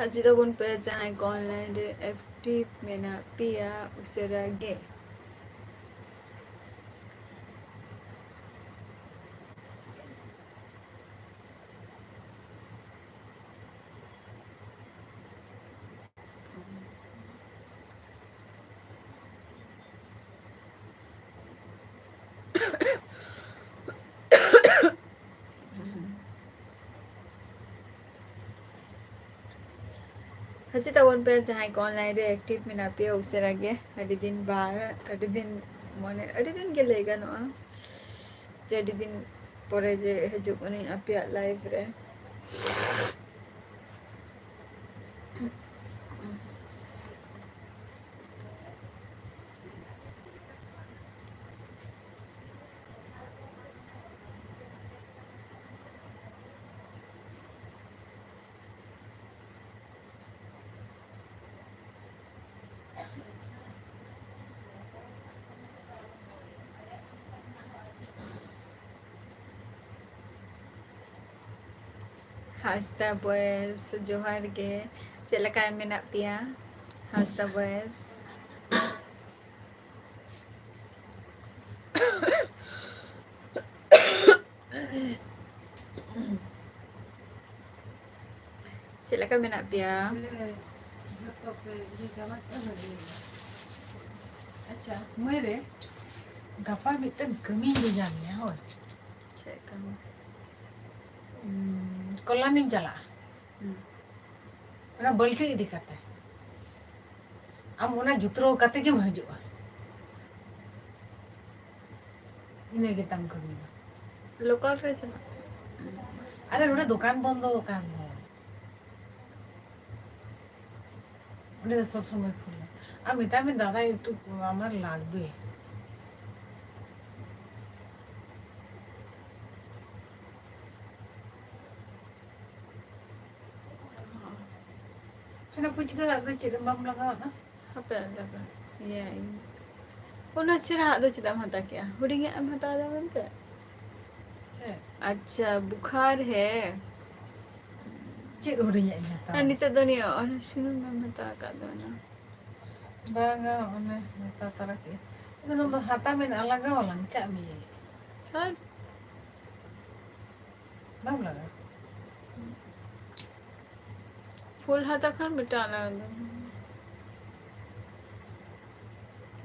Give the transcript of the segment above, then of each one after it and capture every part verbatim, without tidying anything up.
ᱦᱟᱹᱡᱤᱨ ᱛᱟᱵᱚᱱ ᱯᱮ ᱡᱟᱦᱟᱸᱭ ᱠᱚ online ᱨᱮ active ᱢᱮᱱᱟᱜ ᱯᱮᱭᱟ ᱩᱥᱟᱹᱨᱟ ᱜᱮ᱾ ᱦᱟᱹᱡᱤ ᱛᱟᱵᱚᱱ ᱯᱮ ᱡᱟᱦᱟᱸᱭ ᱠᱚ online ᱨᱮ active ᱢᱮᱱᱟᱜ ᱯᱮᱭᱟ ᱩᱥᱟᱹᱨᱟ ᱜᱮ᱾ ᱟᱹᱰᱤ ᱫᱤᱱ ᱵᱟᱝ, ᱟᱹᱰᱤ ᱫᱤᱱ, ᱢᱟᱱᱮ ᱟᱹᱰᱤ ᱫᱤᱱ ᱜᱮ ᱞᱟᱹᱭ ᱜᱟᱱᱚᱜᱼᱟ ᱡᱮ ᱟᱹᱰᱤ ᱫᱤᱱ ᱯᱚᱨᱮ ᱡᱮ ᱦᱤᱡᱩᱜ ᱠᱟᱹᱱᱟᱹᱧ ᱟᱯᱮᱭᱟᱜ live ᱨᱮ᱾ ᱦᱟᱸᱥᱫᱟ ᱵᱚᱭᱮᱥ, ᱡᱚᱦᱟᱨ ᱜᱮ᱾ ᱪᱮᱫ ᱞᱮᱠᱟ ᱢᱮᱱᱟᱜ ᱯᱮᱭᱟ ᱦᱟᱸᱥᱫᱟ ᱵᱚᱭᱮᱥ? ᱪᱮᱫ ᱞᱮᱠᱟ ᱢᱮᱱᱟᱜ ᱯᱮᱭᱟ? ᱵᱮᱥ, ᱡᱚᱛᱚ ᱯᱮ ᱤᱭᱟᱹ ᱪᱟᱵᱟ ᱠᱮᱫᱟ, ᱵᱷᱟᱹᱜᱤ ᱜᱮ᱾ ᱟᱪᱪᱷᱟ, ᱢᱟᱹᱭ ᱨᱮ, ᱜᱟᱯᱟ ᱢᱤᱫᱴᱮᱱ ᱠᱟᱹᱢᱤᱧ ᱵᱷᱮᱡᱟ ᱢᱮᱭᱟ, ᱦᱳᱭ᱾ ᱪᱮᱫ ᱠᱟᱹᱢᱤ? ᱩᱸ, ᱠᱚᱞᱟᱱᱤᱧ ᱪᱟᱞᱟᱜᱼᱟ᱾ ᱦᱩᱸ᱾ ᱚᱱᱟ ᱵᱟᱹᱞᱴᱤ ᱤᱫᱤ ᱠᱟᱛᱮ᱾ ᱟᱢ ᱚᱱᱟ ᱡᱩᱛᱨᱟᱹᱣ ᱠᱟᱛᱮ ᱜᱮᱢ ᱦᱤᱡᱩᱜᱼᱟ᱾ ᱤᱱᱟᱹ ᱜᱮ ᱛᱟᱢ ᱠᱟᱹᱢᱤ ᱫᱚ᱾ Local ᱨᱮ ᱪᱟᱞᱟᱜ᱾ ᱟᱨᱮ, ᱱᱚᱰᱮ ᱫᱚᱠᱟᱱ ᱵᱚᱱᱫᱚ ᱟᱠᱟᱱ ᱫᱚ᱾ ᱚᱸᱰᱮ ᱫᱚ ᱥᱚᱵ ᱥᱚᱢᱚᱭ ᱠᱷᱩᱞᱟᱹ᱾ ᱟᱨ ᱢᱮᱛᱟᱭ ᱢᱮ, "ᱫᱟᱫᱟ, একটু আমার লাগবে।" ᱦᱟᱱᱟ ᱯᱷᱩᱪᱠᱟᱹ ᱟᱜ ᱫᱚ ᱪᱮᱫ ᱮᱢ ᱵᱟᱢ ᱞᱟᱜᱟᱣᱟᱫᱼᱟ? ᱦᱟᱯᱮ, ᱟᱞᱟᱫᱟ᱾ ᱤᱭᱟᱹ, ᱤᱧ ᱚᱱᱟ ᱥᱮᱬᱟ ᱟᱜ ᱫᱚ ᱪᱮᱫᱟᱜ ᱮᱢ ᱦᱟᱛᱟᱣ ᱠᱮᱜᱼᱟ? ᱦᱩᱰᱤᱧᱟᱜ ᱮᱢ ᱦᱟᱛᱟᱣ ᱮᱫᱟ ᱢᱮᱱᱛᱮ? ᱪᱮᱫ? ᱟᱪᱪᱷᱟ, ᱵᱩᱠᱷᱟᱨ ᱦᱮ᱾ ᱪᱮᱫ ᱦᱩᱰᱤᱧᱟᱜ ᱤᱧ ᱦᱟᱛᱟᱣᱟ? ᱟᱨ ᱱᱤᱛᱚᱜ ᱫᱚ ᱱᱤᱭᱟᱹ ᱚᱱᱟ ᱥᱩᱱᱩᱢ ᱮᱢ ᱦᱟᱛᱟᱣ ᱟᱠᱟᱫ ᱫᱚ ᱚᱱᱟ᱾ ᱵᱟᱝᱟ, ᱚᱱᱮ ᱦᱟᱛᱟᱣ ᱛᱟᱨᱟ ᱠᱮᱫ᱾ ᱟᱫᱚ ᱱᱚᱣᱟ ᱫᱚ ᱦᱟᱛᱟᱣ ᱢᱮᱱᱟᱜᱼᱟ, ᱞᱟᱜᱟᱣ ᱟᱞᱟᱝ, ᱪᱟᱜ ᱢᱮ᱾ ᱦᱳᱭ᱾ ᱵᱟᱢ ᱞᱟᱜᱟᱣᱟ? ᱯᱷᱩᱞ ᱦᱟᱛᱟᱣ ᱠᱷᱟᱱ ᱢᱤᱫᱴᱟᱝ ᱟᱞᱟᱫᱟ᱾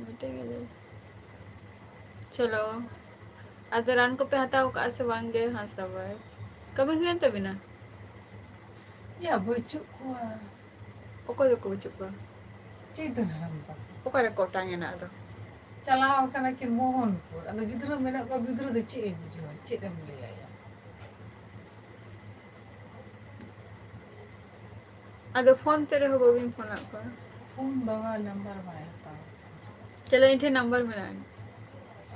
ᱢᱤᱫᱴᱟᱝ ᱜᱮ ᱞᱟᱹᱭ᱾ ᱪᱚᱞᱚ, ᱟᱫᱚ ᱨᱟᱱ ᱠᱚᱯᱮ ᱦᱟᱛᱟᱣ ᱠᱟᱜᱼᱟ ᱥᱮ ᱵᱟᱝ ᱜᱮ? ᱦᱮᱸ, ᱥᱟᱵᱟᱥ᱾ ᱠᱟᱹᱢᱤ ᱦᱩᱭᱮᱱ ᱛᱟᱵᱤᱱᱟ? ᱭᱟ, ᱵᱟᱹᱪᱩᱜ ᱠᱚᱣᱟ᱾ ᱚᱠᱚᱭ ᱫᱚᱠᱚ ᱵᱟᱹᱪᱩᱜ ᱠᱚᱣᱟ? ᱪᱮᱫ ᱫᱚ ᱦᱟᱲᱟᱢ ᱛᱟᱠᱚ? ᱚᱠᱟᱨᱮ ᱠᱚ ᱚᱴᱟᱝ ᱮᱱᱟ ᱟᱫᱚ? ᱪᱟᱞᱟᱣ ᱟᱠᱟᱱᱟ ᱠᱤᱱ ᱢᱳᱦᱚᱱᱯᱩᱨ᱾ ᱟᱫᱚ ᱜᱤᱫᱽᱨᱟᱹ ᱢᱮᱱᱟᱜ ᱠᱚᱣᱟ, ᱜᱤᱫᱽᱨᱟᱹ ᱫᱚ ᱪᱮᱫ ᱮ ᱵᱩᱡᱷᱟᱹᱣᱟ, ᱪᱮᱫ ᱮᱢ ᱞᱟᱹᱭᱟᱭᱟ? ᱟᱫᱚ ᱯᱷᱳᱱ ᱛᱮ ᱨᱮᱦᱚᱸ ᱵᱟᱹᱵᱤᱱ ᱯᱷᱳᱱᱟᱫ ᱠᱚᱣᱟ? ᱯᱷᱳᱱ ᱵᱟᱵᱟ ᱱᱟᱢᱵᱟᱨ ᱵᱟᱭ ᱦᱟᱛᱟᱣ᱾ ᱪᱚᱞᱚ, ᱤᱧ ᱴᱷᱮᱱ ᱱᱟᱢᱵᱟᱨ ᱢᱮᱱᱟᱜᱼᱟ᱾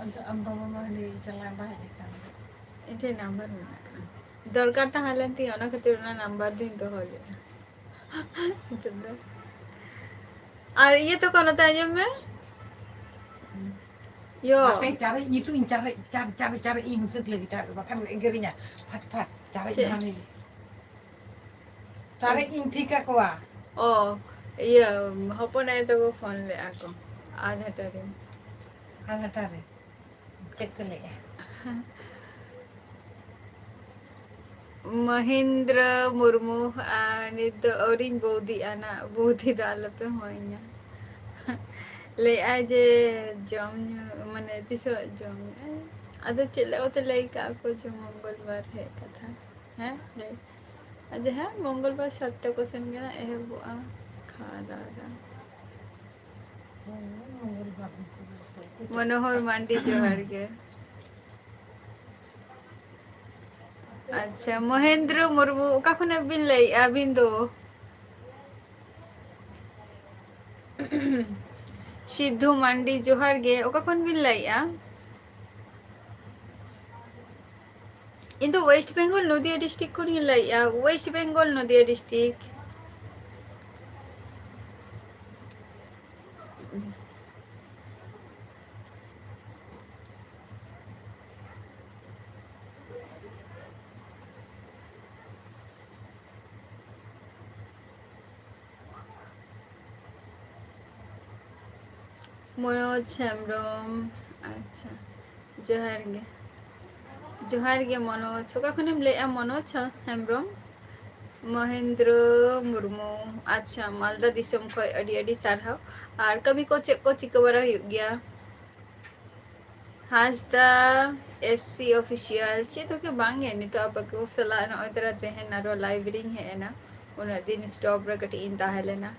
ᱟᱫᱚ ᱟᱢ ᱵᱟᱵᱟ ᱢᱟ ᱦᱟᱹᱱᱤ ᱪᱟᱞᱟᱣ ᱵᱟᱭ ᱦᱮᱡ ᱟᱠᱟᱱ᱾ ᱤᱧ ᱴᱷᱮᱱ ᱱᱟᱢᱵᱟᱨ ᱢᱮᱱᱟᱜᱼᱟ᱾ ᱫᱚᱨᱠᱟᱨ ᱛᱟᱦᱮᱸ ᱞᱮᱱ ᱛᱤᱧᱟᱹ, ᱚᱱᱟ ᱠᱷᱟᱹᱛᱤᱨ ᱚᱱᱟ ᱱᱟᱢᱵᱟᱨ ᱫᱚᱧ ᱫᱚᱦᱚ ᱞᱮᱫᱼᱟ᱾ ᱱᱤᱛᱚᱜ ᱫᱚ᱾ ᱟᱨ ᱤᱭᱟᱹ ᱛᱟᱠᱚ ᱱᱚᱛᱮ ᱟᱸᱡᱚᱢ ᱢᱮ᱾ ᱭᱳ᱾ ᱦᱟᱯᱮ, ᱪᱟᱨᱮᱡ ᱧᱩᱛᱩᱢ ᱤᱧ, ᱪᱟᱨᱮᱡ, ᱪᱟᱨ, ᱪᱟᱨ, ᱪᱟᱨᱮᱡ ᱤᱧ ᱦᱤᱥᱟᱹᱵ ᱞᱟᱹᱜᱤᱫ, ᱪᱟᱨᱮᱡ, ᱵᱟᱠᱷᱟᱱ ᱮᱜᱮᱨᱤᱧᱟ᱾ ᱯᱷᱟᱴ, ᱯᱷᱟᱴ, ᱪᱟᱨᱮᱡ ᱪᱮᱫ? ᱮᱢᱟᱢᱤᱧ᱾ ᱪᱟᱨᱮᱡ ᱤᱧ ᱴᱷᱤᱠ ᱟᱠᱚᱣᱟ᱾ ᱚ, ᱤᱭᱟᱹ, ᱦᱚᱯᱚᱱ ᱟᱭᱳ ᱛᱟᱠᱚ ᱯᱷᱳᱱ ᱞᱮᱫᱼᱟ ᱠᱚ ᱟᱫᱷᱟ ᱴᱟᱲᱟᱝ᱾ ᱟᱫᱷᱟ ᱴᱟᱲᱟᱝ ᱨᱮ? ᱪᱮᱫ ᱠᱚ ᱞᱟᱹᱭᱮᱜᱼᱟ? ᱢᱚᱦᱮᱱᱫᱨᱚ ᱢᱩᱨᱢᱩ, ᱟᱨ ᱱᱤᱛ ᱫᱚ ᱟᱹᱣᱨᱤᱧ ᱵᱚᱣᱫᱤᱜᱼᱟ ᱱᱟᱜ, ᱵᱚᱣᱫᱤ ᱫᱚ ᱟᱞᱚᱯᱮ ᱦᱚᱦᱚᱧᱟ᱾ ᱞᱟᱹᱭᱮᱜᱼᱟᱭ ᱡᱮ ᱡᱚᱢ ᱧᱩ, ᱢᱟᱱᱮ, ᱛᱤᱥᱚᱜ ᱡᱚᱢ ᱧᱩ? ᱟᱫᱚ ᱪᱮᱫ ᱞᱮᱠᱟᱛᱮ ᱞᱟᱹᱭ ᱠᱟᱜᱼᱟ ᱠᱚ ᱡᱮ ᱢᱚᱝᱜᱚᱞ ᱵᱟᱨ ᱦᱮᱡ ᱠᱟᱛᱷᱟ? ᱦᱮᱸ, ᱞᱟᱹᱭ᱾ ᱟᱨ ᱡᱟᱦᱟᱸ ᱢᱚᱝᱜᱚᱞ ᱵᱟᱨ ᱥᱟᱛᱴᱟ ᱠᱚ ᱥᱮᱱ ᱜᱮ ᱱᱟᱜ ᱮᱦᱚᱵᱚᱜᱼᱟ ᱠᱷᱟᱣᱟ ᱫᱟᱣᱟ ᱫᱚ᱾ ᱢᱚᱱᱳᱦᱚᱨ ᱢᱟᱱᱰᱤ, ᱡᱚᱦᱟᱨ ᱜᱮ᱾ ᱟᱪᱪᱷᱟ, ᱢᱚᱦᱮᱱᱫᱨᱚ ᱢᱩᱨᱢᱩ, ᱚᱠᱟ ᱠᱷᱚᱱᱟᱜ ᱵᱤᱱ ᱞᱟᱹᱭᱮᱜᱼᱟ ᱟᱹᱵᱤᱱ ᱫᱚ? ᱥᱤᱫᱷᱩ ᱢᱟᱱᱰᱤ, ᱡᱚᱦᱟᱨ ᱜᱮ᱾ ᱚᱠᱟ ᱠᱷᱚᱱ ᱵᱤᱱ ᱞᱟᱹᱭᱮᱜᱼᱟ? ᱤᱧ ᱫᱚ ᱳᱭᱮᱥᱴ ᱵᱮᱝᱜᱚᱞ, ᱱᱚᱫᱤᱭᱟ ᱰᱤᱥᱴᱨᱤᱠᱴ ᱠᱷᱚᱱᱤᱧ ᱞᱟᱹᱭᱮᱜᱼᱟ᱾ ᱳᱭᱮᱥᱴ ᱵᱮᱝᱜᱚᱞ, ᱱᱚᱫᱤᱭᱟ ᱰᱤᱥᱴᱨᱤᱠᱴ᱾ ᱢᱚᱱᱳᱡᱽ ᱦᱮᱢᱵᱨᱚᱢ, ᱟᱪᱪᱷᱟ, ᱡᱚᱦᱟᱨ ᱜᱮ᱾ ᱡᱚᱦᱟᱨ ᱜᱮ ᱢᱚᱱᱳᱡᱽ᱾ ᱚᱠᱟ ᱠᱷᱚᱱᱮᱢ ᱞᱟᱹᱭᱮᱜᱼᱟ ᱢᱚᱱᱳᱡᱽ ᱦᱮᱢᱵᱨᱚᱢ? ᱢᱚᱦᱮᱱᱫᱨᱚ ᱢᱩᱨᱢᱩ, ᱟᱪᱪᱷᱟ, ᱢᱟᱞᱫᱟ ᱫᱤᱥᱚᱢ ᱠᱷᱚᱱ ᱟᱹᱰᱤ ᱟᱹᱰᱤ ᱥᱟᱨᱦᱟᱣ᱾ ᱟᱨ ᱠᱟᱹᱢᱤ ᱠᱚ ᱪᱮᱫ ᱠᱚ ᱪᱤᱠᱟᱹ ᱵᱟᱲᱟ ᱦᱩᱭᱩᱜ ᱜᱮᱭᱟ? ᱦᱟᱸᱥᱫᱟ, S C Official, ᱪᱮᱫ ᱦᱚᱸ ᱜᱮ ᱵᱟᱝ ᱜᱮ, ᱱᱤᱛᱚᱜ ᱟᱯᱮ ᱠᱚ ᱥᱟᱞᱟᱜ ᱱᱚᱜᱼᱚᱭ ᱛᱚᱨᱟ ᱛᱮᱦᱮᱧ ᱟᱨᱚ live ᱨᱤᱧ ᱦᱮᱡ ᱮᱱᱟ, ᱩᱱᱟᱹᱜ ᱫᱤᱱ stop ᱨᱮ ᱠᱟᱹᱴᱤᱡ ᱤᱧ ᱛᱟᱦᱮᱸ ᱞᱮᱱᱟ᱾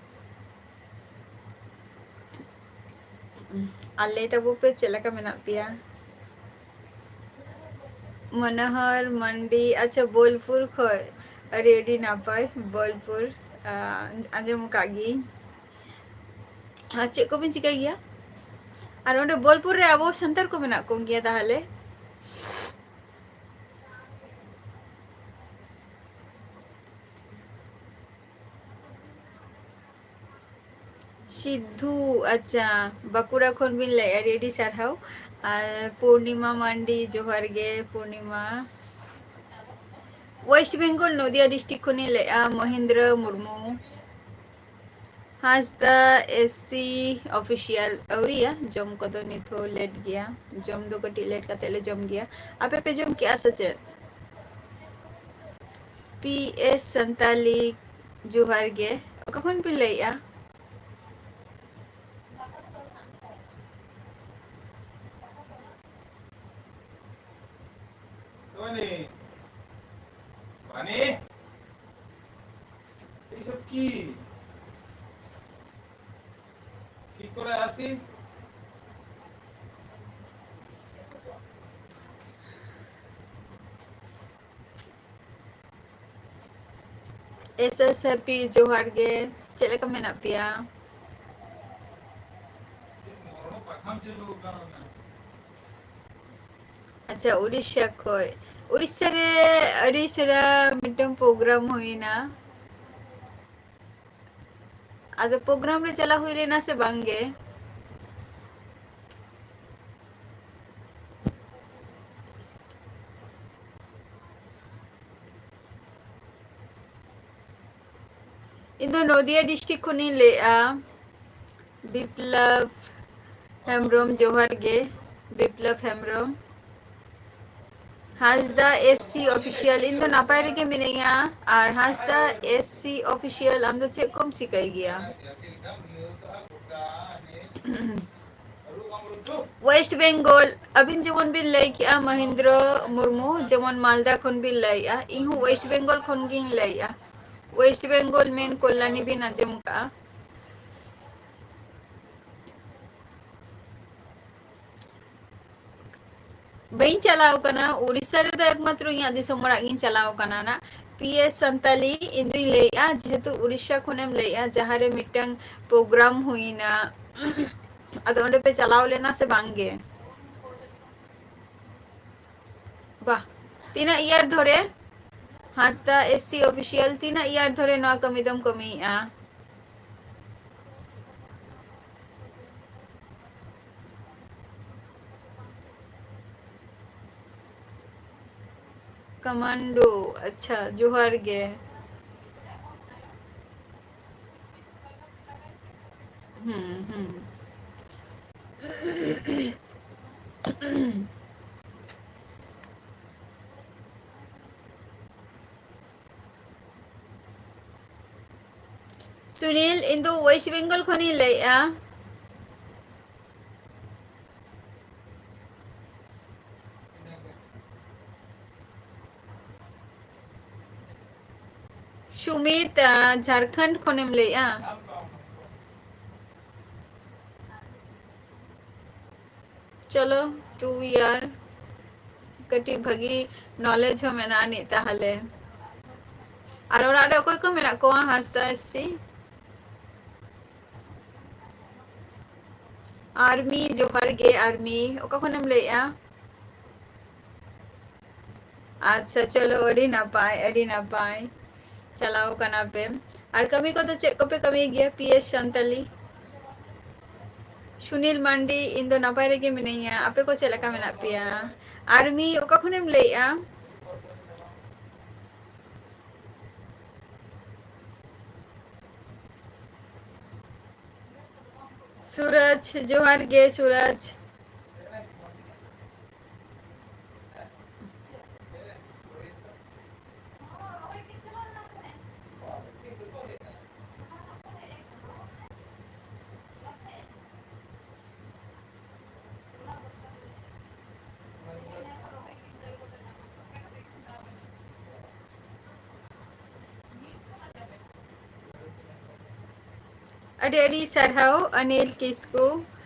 ᱟᱨ ᱞᱟᱹᱭ ᱛᱟᱵᱚ ᱯᱮ, ᱪᱮᱫ ᱞᱮᱠᱟ ᱢᱮᱱᱟᱜ ᱯᱮᱭᱟ? ᱢᱚᱱᱳᱦᱚᱨ ᱢᱟᱱᱰᱤ, ᱟᱪᱪᱷᱟ, ᱵᱳᱞᱯᱩᱨ ᱠᱷᱚᱡ, ᱟᱹᱰᱤ ᱟᱹᱰᱤ ᱱᱟᱯᱟᱭ, ᱵᱳᱞᱯᱩᱨ, ᱟᱸ, ᱟᱸᱡᱚᱢ ᱟᱠᱟᱫ ᱜᱤᱭᱟᱹᱧ᱾ ᱟᱨ ᱪᱮᱫ ᱠᱚᱵᱤᱱ ᱪᱤᱠᱟᱹᱭ ᱜᱮᱭᱟ? ᱟᱨ ᱚᱸᱰᱮ ᱵᱳᱞᱯᱩᱨ ᱨᱮ ᱟᱵᱚ ᱥᱟᱱᱛᱟᱲ ᱠᱚ ᱢᱮᱱᱟᱜ ᱠᱚ ᱜᱮᱭᱟ ᱛᱟᱦᱚᱞᱮ? ᱥᱤᱫᱷᱩ, ᱟᱪᱪᱷᱟ, ᱵᱟᱸᱠᱩᱲᱟ ᱠᱷᱚᱱ ᱵᱤᱱ ᱞᱟᱹᱭᱮᱫᱼᱟ, ᱟᱹᱰᱤ ᱟᱹᱰᱤ ᱥᱟᱨᱦᱟᱣ᱾ ᱟᱨ ᱯᱩᱨᱱᱤᱢᱟ ᱢᱟᱱᱰᱤ, ᱡᱚᱦᱟᱨ ᱜᱮ ᱯᱩᱨᱱᱤᱢᱟ᱾ West Bengal, ᱱᱚᱫᱤᱭᱟ district ᱠᱷᱚᱱᱤᱧ ᱞᱟᱹᱭᱮᱫᱼᱟ, ᱢᱚᱦᱮᱱᱫᱨᱚ ᱢᱩᱨᱢᱩ᱾ ᱦᱟᱸᱥᱫᱟ, S C Official, ᱟᱹᱣᱨᱤᱭᱟ, ᱡᱚᱢ ᱠᱚᱫᱚ ᱱᱤᱛ ᱦᱚᱸ late ᱜᱮᱭᱟ, ᱡᱚᱢ ᱫᱚ ᱠᱟᱹᱴᱤᱡ late ᱠᱟᱛᱮ ᱞᱮ ᱡᱚᱢ ᱜᱮᱭᱟ᱾ ᱟᱯᱮ ᱯᱮ ᱡᱚᱢ ᱠᱮᱜᱼᱟ ᱥᱮ ᱪᱮᱫ? P S ᱥᱟᱱᱛᱟᱞᱤ, ᱡᱚᱦᱟᱨ ᱜᱮ᱾ ᱚᱠᱟ ᱠᱷᱚᱱ ᱯᱮ ᱞᱟᱹᱭᱮᱜᱼᱟ? এইসব কি? কি করে আসি? S S Happy, ᱡᱚᱦᱟᱨ ᱜᱮ᱾ ᱪᱮᱫ ᱞᱮᱠᱟ ᱢᱮᱱᱟᱜ ᱯᱮᱭᱟ? ᱟᱪᱪᱷᱟ, ᱩᱲᱤᱥᱥᱟ ᱠᱷᱚᱡ᱾ ᱩᱲᱤᱥᱥᱟ ᱨᱮ ᱟᱹᱰᱤ ᱪᱮᱦᱨᱟ ᱢᱤᱫᱴᱟᱝ program ᱦᱩᱭᱱᱟ᱾ ᱟᱫᱚ program ᱨᱮ ᱪᱟᱞᱟᱣ ᱦᱩᱭ ᱞᱮᱱᱟ ᱥᱮ ᱵᱟᱝ ᱜᱮ? ᱤᱧ ᱫᱚ ᱱᱚᱫᱤᱭᱟ district ᱠᱷᱚᱱᱤᱧ ᱞᱟᱹᱭᱮᱫᱼᱟ᱾ ᱵᱤᱯᱞᱚᱵ, ᱦᱮᱢᱵᱨᱚᱢ, ᱡᱚᱦᱟᱨ ᱜᱮ᱾ ᱵᱤᱯᱞᱚᱵ ᱦᱮᱢᱵᱨᱚᱢ᱾ ᱦᱟᱸᱥᱫᱟ SC Official, ᱤᱧ ᱫᱚ ᱱᱟᱯᱟᱭ ᱨᱮᱜᱮ ᱢᱤᱱᱟᱹᱧᱟ᱾ ᱟᱨ ᱦᱟᱸᱥᱫᱟ SC Official, ᱟᱢ ᱫᱚ ᱪᱮᱫ ᱠᱚᱢ ᱪᱤᱠᱟᱹᱭ ᱜᱮᱭᱟ? West Bengal, ᱟᱹᱵᱤᱱ ᱡᱮᱢᱚᱱ ᱵᱤᱱ ᱞᱟᱹᱭ ᱠᱮᱜᱼᱟ ᱢᱚᱦᱮᱱᱫᱨᱚ ᱢᱩᱨᱢᱩ, ᱡᱮᱢᱚᱱ ᱢᱟᱞᱫᱟ ᱠᱷᱚᱱ ᱵᱤᱱ ᱞᱟᱹᱭᱮᱜᱼᱟ, ᱤᱧ ᱦᱚᱸ West Bengal ᱠᱷᱚᱱ ᱜᱤᱧ ᱞᱟᱹᱭᱮᱜᱼᱟ᱾ West Bengal ᱢᱮᱱ ᱠᱚᱞᱞᱟᱱᱤ ᱵᱤᱱ ᱟᱸᱡᱚᱢ ᱠᱟᱜᱼᱟ? ᱵᱟᱹᱧ ᱪᱟᱞᱟᱣ ᱠᱟᱱᱟ ᱩᱲᱤᱥᱥᱟ ᱨᱮᱫᱚ, ᱮᱠᱢᱟᱛᱨᱚ ᱤᱧᱟᱹᱜ ᱫᱤᱥᱚᱢ ᱚᱲᱟᱜ ᱜᱤᱧ ᱪᱟᱞᱟᱣ ᱠᱟᱱᱟ ᱱᱟᱜ᱾ PS ᱥᱟᱱᱛᱟᱞᱤ, ᱤᱧ ᱫᱩᱧ ᱞᱟᱹᱭᱮᱜᱼᱟ, ᱡᱮᱦᱮᱛᱩ ᱩᱲᱤᱥᱥᱟ ᱠᱷᱚᱱᱮᱢ ᱞᱟᱹᱭᱮᱜᱼᱟ, ᱡᱟᱦᱟᱸ ᱨᱮ ᱢᱤᱫᱴᱟᱝ program ᱦᱩᱭᱱᱟ, ᱟᱫᱚ ᱚᱸᱰᱮ ᱯᱮ ᱪᱟᱞᱟᱣ ᱞᱮᱱᱟ ᱥᱮ ᱵᱟᱝ ᱜᱮ? ᱵᱟᱦ, ᱛᱤᱱᱟᱹᱜ year ᱫᱷᱚᱨᱮ? ᱦᱟᱸᱥᱫᱟ SC Official, ᱛᱤᱱᱟᱹᱜ year ᱫᱷᱚᱨᱮ ᱱᱚᱣᱟ ᱠᱟᱹᱢᱤ ᱫᱚᱢ ᱠᱟᱹᱢᱤᱭᱮᱜᱼᱟ? ᱠᱟᱢᱟᱱᱰᱳ, ᱟᱪᱪᱷᱟ, ᱡᱚᱦᱟᱨ ᱜᱮ᱾ ᱦᱩᱸ, ᱦᱩᱸ᱾ ᱥᱩᱱᱤᱞ, ᱤᱧ ᱫᱚ West Bengal ᱠᱷᱚᱱᱤᱧ ᱞᱟᱹᱭᱮᱜᱼᱟ᱾ ᱥᱩᱢᱤᱛ, ᱟᱸ, ᱡᱷᱟᱲᱠᱷᱚᱸᱰ ᱠᱷᱚᱱᱮᱢ ᱞᱟᱹᱭᱮᱜᱼᱟ? ᱪᱚᱞᱚ, two year, ᱠᱟᱹᱴᱤᱡ ᱵᱷᱟᱹᱜᱤ knowledge ᱦᱚᱸ ᱢᱮᱱᱟᱜ ᱟᱹᱱᱤᱡ ᱛᱟᱦᱚᱞᱮ᱾ ᱟᱨ ᱚᱲᱟᱜ ᱨᱮ ᱚᱠᱚᱭ ᱠᱚ ᱢᱮᱱᱟᱜ ᱠᱚᱣᱟ ᱦᱟᱸᱥᱫᱟ SC? ᱟᱨᱢᱤ, ᱡᱚᱦᱟᱨ ᱜᱮ ᱟᱨᱢᱤ᱾ ᱚᱠᱟ ᱠᱷᱚᱱᱮᱢ ᱞᱟᱹᱭᱮᱜᱼᱟ? ᱟᱪᱪᱷᱟ, ᱪᱚᱞᱚ, ᱟᱹᱰᱤ ᱱᱟᱯᱟᱭ, ᱟᱹᱰᱤ ᱱᱟᱯᱟᱭ᱾ ᱪᱟᱞᱟᱣ ᱠᱟᱱᱟ ᱯᱮ᱾ ᱟᱨ ᱠᱟᱹᱢᱤ ᱠᱚᱫᱚ ᱪᱮᱫ ᱠᱚᱯᱮ ᱠᱟᱹᱢᱤ ᱜᱮᱭᱟ, PS ᱥᱟᱱᱛᱟᱞᱤ? ᱥᱩᱱᱤᱞ ᱢᱟᱱᱰᱤ, ᱤᱧ ᱫᱚ ᱱᱟᱯᱟᱭ ᱨᱮᱜᱮ ᱢᱤᱱᱟᱹᱧᱟ᱾ ᱟᱯᱮ ᱠᱚ ᱪᱮᱫ ᱞᱮᱠᱟ ᱢᱮᱱᱟᱜ ᱯᱮᱭᱟ? ᱟᱨᱢᱤ, ᱚᱠᱟ ᱠᱷᱚᱱᱮᱢ ᱞᱟᱹᱭᱮᱜᱼᱟ? ᱥᱩᱨᱟᱡᱽ, ᱡᱚᱦᱟᱨ ᱜᱮ ᱥᱩᱨᱟᱡᱽ᱾ ᱟᱹᱰᱤ ᱟᱹᱰᱤ ᱥᱟᱨᱦᱟᱣ ᱚᱱᱤᱞ ᱠᱤᱥᱠᱩ᱾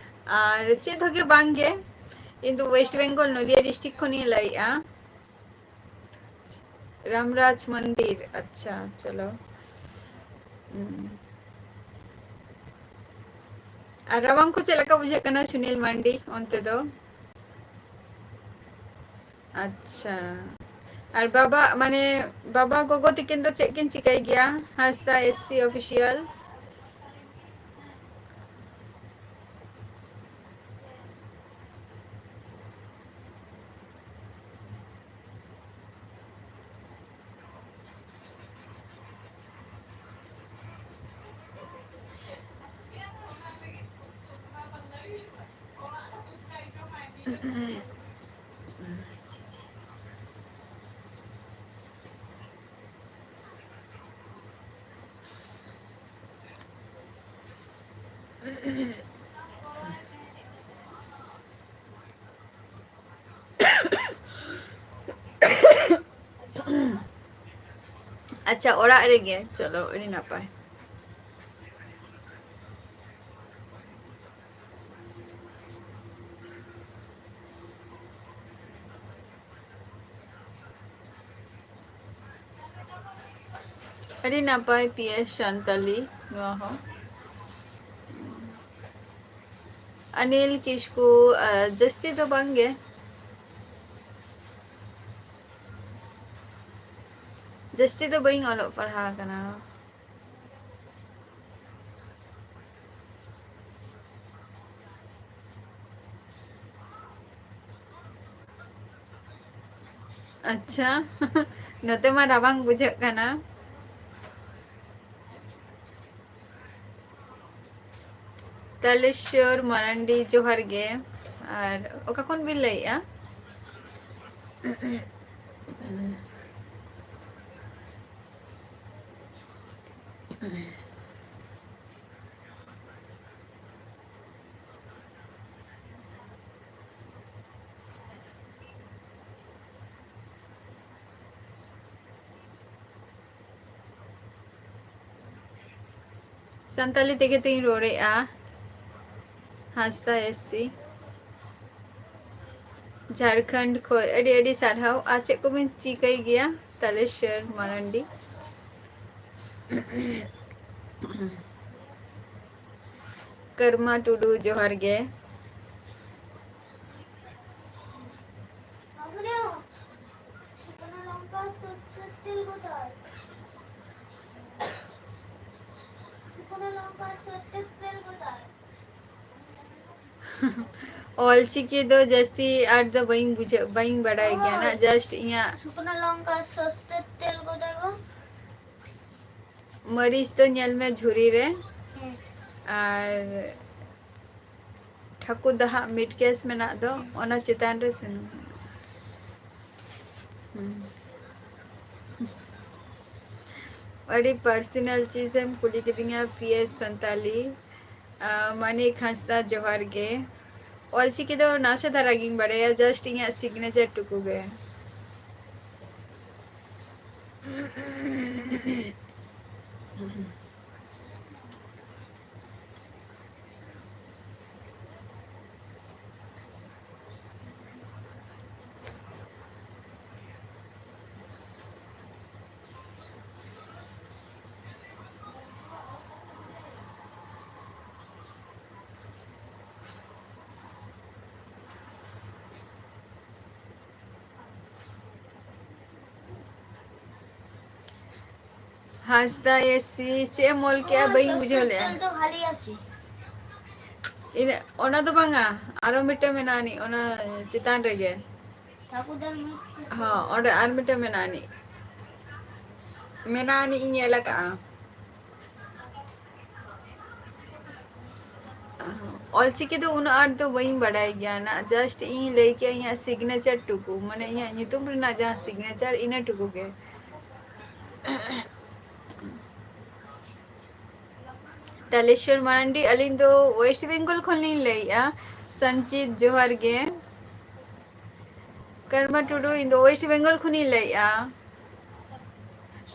ᱟᱨ ᱪᱮᱫ ᱦᱚᱸ ᱜᱮ ᱵᱟᱝ ᱜᱮ, ᱤᱧ ᱫᱚ ᱳᱭᱮᱥᱴ ᱵᱮᱝᱜᱚᱞ ᱱᱚᱫᱤᱭᱟ ᱰᱤᱥᱴᱨᱤᱠᱴ ᱠᱷᱚᱱᱤᱧ ᱞᱟᱹᱭᱮᱫᱼᱟ᱾ ᱨᱟᱢᱨᱟᱡᱽ ᱢᱚᱱᱫᱤᱨ, ᱟᱪᱪᱷᱟ, ᱪᱚᱞᱚ᱾ ᱦᱩᱸ᱾ ᱟᱨ ᱨᱟᱵᱟᱝ ᱠᱚ ᱪᱮᱫ ᱞᱮᱠᱟ ᱵᱩᱡᱷᱟᱹᱜ ᱠᱟᱱᱟ ᱥᱩᱱᱤᱞ ᱢᱟᱱᱰᱤ ᱚᱱᱛᱮ ᱫᱚ? ᱟᱪᱪᱷᱟ᱾ ᱟᱨ ᱵᱟᱵᱟ, ᱢᱟᱱᱮ, ᱵᱟᱵᱟ ᱜᱚᱜᱚ ᱛᱤᱠᱤᱱ ᱫᱚ ᱪᱮᱫ ᱠᱤᱱ ᱪᱤᱠᱟᱹᱭ ᱜᱮᱭᱟ? ᱦᱟᱸᱥᱫᱟ ᱮᱥ ᱥᱤ ᱚᱯᱷᱤᱥᱤᱭᱟᱞ᱾ ᱟᱪᱪᱷᱟ, ᱚᱲᱟᱜ ᱨᱮᱜᱮ᱾ ᱪᱚᱞᱚ, ᱟᱹᱰᱤ ᱱᱟᱯᱟᱭ᱾ ᱟᱹᱰᱤ ᱱᱟᱯᱟᱭ ᱯᱤᱭᱮᱥ ᱥᱟᱱᱛᱟᱞᱤ ᱱᱚᱣᱟ ᱦᱚᱸ᱾ ᱚᱱᱤᱞ ᱠᱤᱥᱠᱩ, ᱟᱨ ᱡᱟᱹᱥᱛᱤ ᱫᱚ ᱵᱟᱝ ᱜᱮ᱾ ᱡᱟᱹᱥᱛᱤ ᱫᱚ ᱵᱟᱹᱧ ᱚᱞᱚᱜ ᱯᱟᱲᱦᱟᱣ ᱟᱠᱟᱱᱟ᱾ ᱟᱪᱪᱷᱟ, ᱱᱚᱛᱮ ᱢᱟ ᱨᱟᱵᱟᱝ ᱵᱩᱡᱷᱟᱹᱜ ᱠᱟᱱᱟ᱾ ᱠᱟᱞᱮᱥᱣᱚᱨ ᱢᱟᱨᱟᱱᱰᱤ, ᱡᱚᱦᱟᱨ ᱜᱮ᱾ ᱟᱨ ᱚᱠᱟ ᱠᱷᱚᱱ ᱵᱤᱱ ᱞᱟᱹᱭᱮᱜᱼᱟ? ᱥᱟᱱᱛᱟᱞᱤ ᱛᱮᱜᱮ ᱛᱤᱧ ᱨᱚᱲᱮᱫᱼᱟ᱾ ᱦᱟᱸᱥᱫᱟ ᱮᱥ ᱥᱤ, ᱡᱷᱟᱲᱠᱷᱚᱸᱰ ᱠᱷᱚᱱ ᱟᱹᱰᱤ ᱟᱹᱰᱤ ᱥᱟᱨᱦᱟᱣ᱾ ᱟᱨ ᱪᱮᱫ ᱠᱚᱵᱤᱱ ᱪᱤᱠᱟᱹᱭ ᱜᱮᱭᱟ? ᱛᱟᱞᱮᱥᱚᱨ ᱢᱟᱨᱟᱱᱰᱤ᱾ ᱠᱟᱨᱢᱟ ᱴᱩᱰᱩ, ᱡᱚᱦᱟᱨ ᱜᱮ᱾ ᱚᱞᱪᱤᱠᱤ ᱫᱚ ᱡᱟᱹᱥᱛᱤ ᱟᱸᱴ ᱫᱚ ᱵᱟᱹᱧ ᱵᱩᱡᱷᱟᱹᱣ, ᱵᱟᱹᱧ ᱵᱟᱰᱟᱭ ᱜᱮᱭᱟ ᱱᱟᱜ, just ᱤᱧᱟᱹᱜ ᱥᱩᱠᱱᱟ ᱞᱚᱝᱠᱟ ᱥᱚᱥᱛᱮ ᱛᱮᱞ ᱜᱚᱫᱟ ᱜᱚ᱾ ᱢᱟᱹᱨᱤᱪ ᱫᱚ ᱧᱮᱞ ᱢᱮ ᱡᱷᱩᱨᱤ ᱨᱮ, ᱦᱮᱸ᱾ ᱟᱨ ᱴᱷᱟᱹᱠᱩᱨ ᱫᱟᱦᱟᱜ ᱢᱤᱫ ᱠᱮᱥ ᱢᱮᱱᱟᱜ ᱫᱚ, ᱚᱱᱟ ᱪᱮᱛᱟᱱ ᱨᱮ ᱥᱩᱱᱩᱢ᱾ ᱦᱩᱸ᱾ ᱟᱹᱰᱤ personal ᱪᱤᱡᱽ ᱮᱢ ᱠᱩᱞᱤ ᱠᱤᱫᱤᱧᱟ, ᱯᱤ ᱮᱥ ᱥᱟᱱᱛᱟᱞᱤ᱾ ᱟᱸ, ᱢᱟᱱᱤᱠ ᱦᱟᱸᱥᱫᱟ, ᱡᱚᱦᱟᱨ ᱜᱮ᱾ ᱚᱞᱪᱤᱠᱤ ᱫᱚ ᱱᱟᱥᱮ ᱫᱷᱟᱨᱟ ᱜᱤᱧ ᱵᱟᱲᱟᱭᱟ, just ᱤᱧᱟᱹᱜ signature ᱴᱩᱠᱩ ᱜᱮ᱾ ᱦᱟᱸᱥᱫᱟ ᱮᱥᱤ, ᱪᱮᱫ ᱮᱢ ᱚᱞ ᱠᱮᱜᱼᱟ? ᱵᱟᱹᱧ ᱵᱩᱡᱷᱟᱹᱣ ᱞᱮᱜᱼᱟ᱾ ᱫᱚ ᱵᱷᱟᱞᱮ ᱟᱪᱷᱮ᱾ ᱤᱱᱟᱹ, ᱚᱱᱟ ᱫᱚ ᱵᱟᱝᱟ, ᱟᱨᱚ ᱢᱤᱫᱴᱟᱝ ᱢᱮᱱᱟᱜᱼᱟ ᱟᱹᱱᱤᱡ, ᱚᱱᱟ ᱪᱮᱛᱟᱱ ᱨᱮᱜᱮ᱾ ᱴᱷᱟᱹᱠᱩᱨᱫᱟᱨ ᱢᱤᱥ᱾ ᱦᱚᱸ, ᱚᱸᱰᱮ ᱟᱨ ᱢᱤᱫᱴᱟᱝ ᱢᱮᱱᱟᱜᱼᱟ ᱟᱹᱱᱤᱡ᱾ ᱢᱮᱱᱟᱜᱼᱟ ᱟᱹᱱᱤᱡ, ᱤᱧ ᱧᱮᱞ ᱟᱠᱟᱜᱼᱟ᱾ ᱚᱞᱪᱤᱠᱤ ᱫᱚ ᱩᱱᱟᱹᱜ ᱟᱸᱴ ᱫᱚ ᱵᱟᱹᱧ ᱵᱟᱰᱟᱭ ᱜᱮᱭᱟ ᱱᱟᱜ, just ᱤᱧ ᱞᱟᱹᱭ ᱠᱮᱭᱟ ᱤᱧᱟᱹᱜ signature ᱴᱩᱠᱩ, ᱢᱟᱱᱮ ᱤᱧᱟᱹᱜ ᱧᱩᱛᱩᱢ ᱨᱮᱱᱟᱜ ᱡᱟᱦᱟᱸ signature, ᱤᱱᱟᱹ ᱴᱩᱠᱩ ᱜᱮ᱾ ᱛᱟᱞᱮᱥᱣᱚᱨ ᱢᱟᱨᱟᱱᱰᱤ, ᱟᱹᱞᱤᱧ ᱫᱚ West Bengal ᱠᱷᱚᱱ ᱞᱤᱧ ᱞᱟᱹᱭᱮᱫᱼᱟ᱾ ᱥᱚᱧᱪᱤᱛ, ᱡᱚᱦᱟᱨ ᱜᱮ᱾ ᱠᱟᱨᱢᱟ ᱴᱩᱰᱩ, ᱤᱧ ᱫᱚ West Bengal ᱠᱷᱚᱱᱤᱧ ᱞᱟᱹᱭᱮᱫᱼᱟ᱾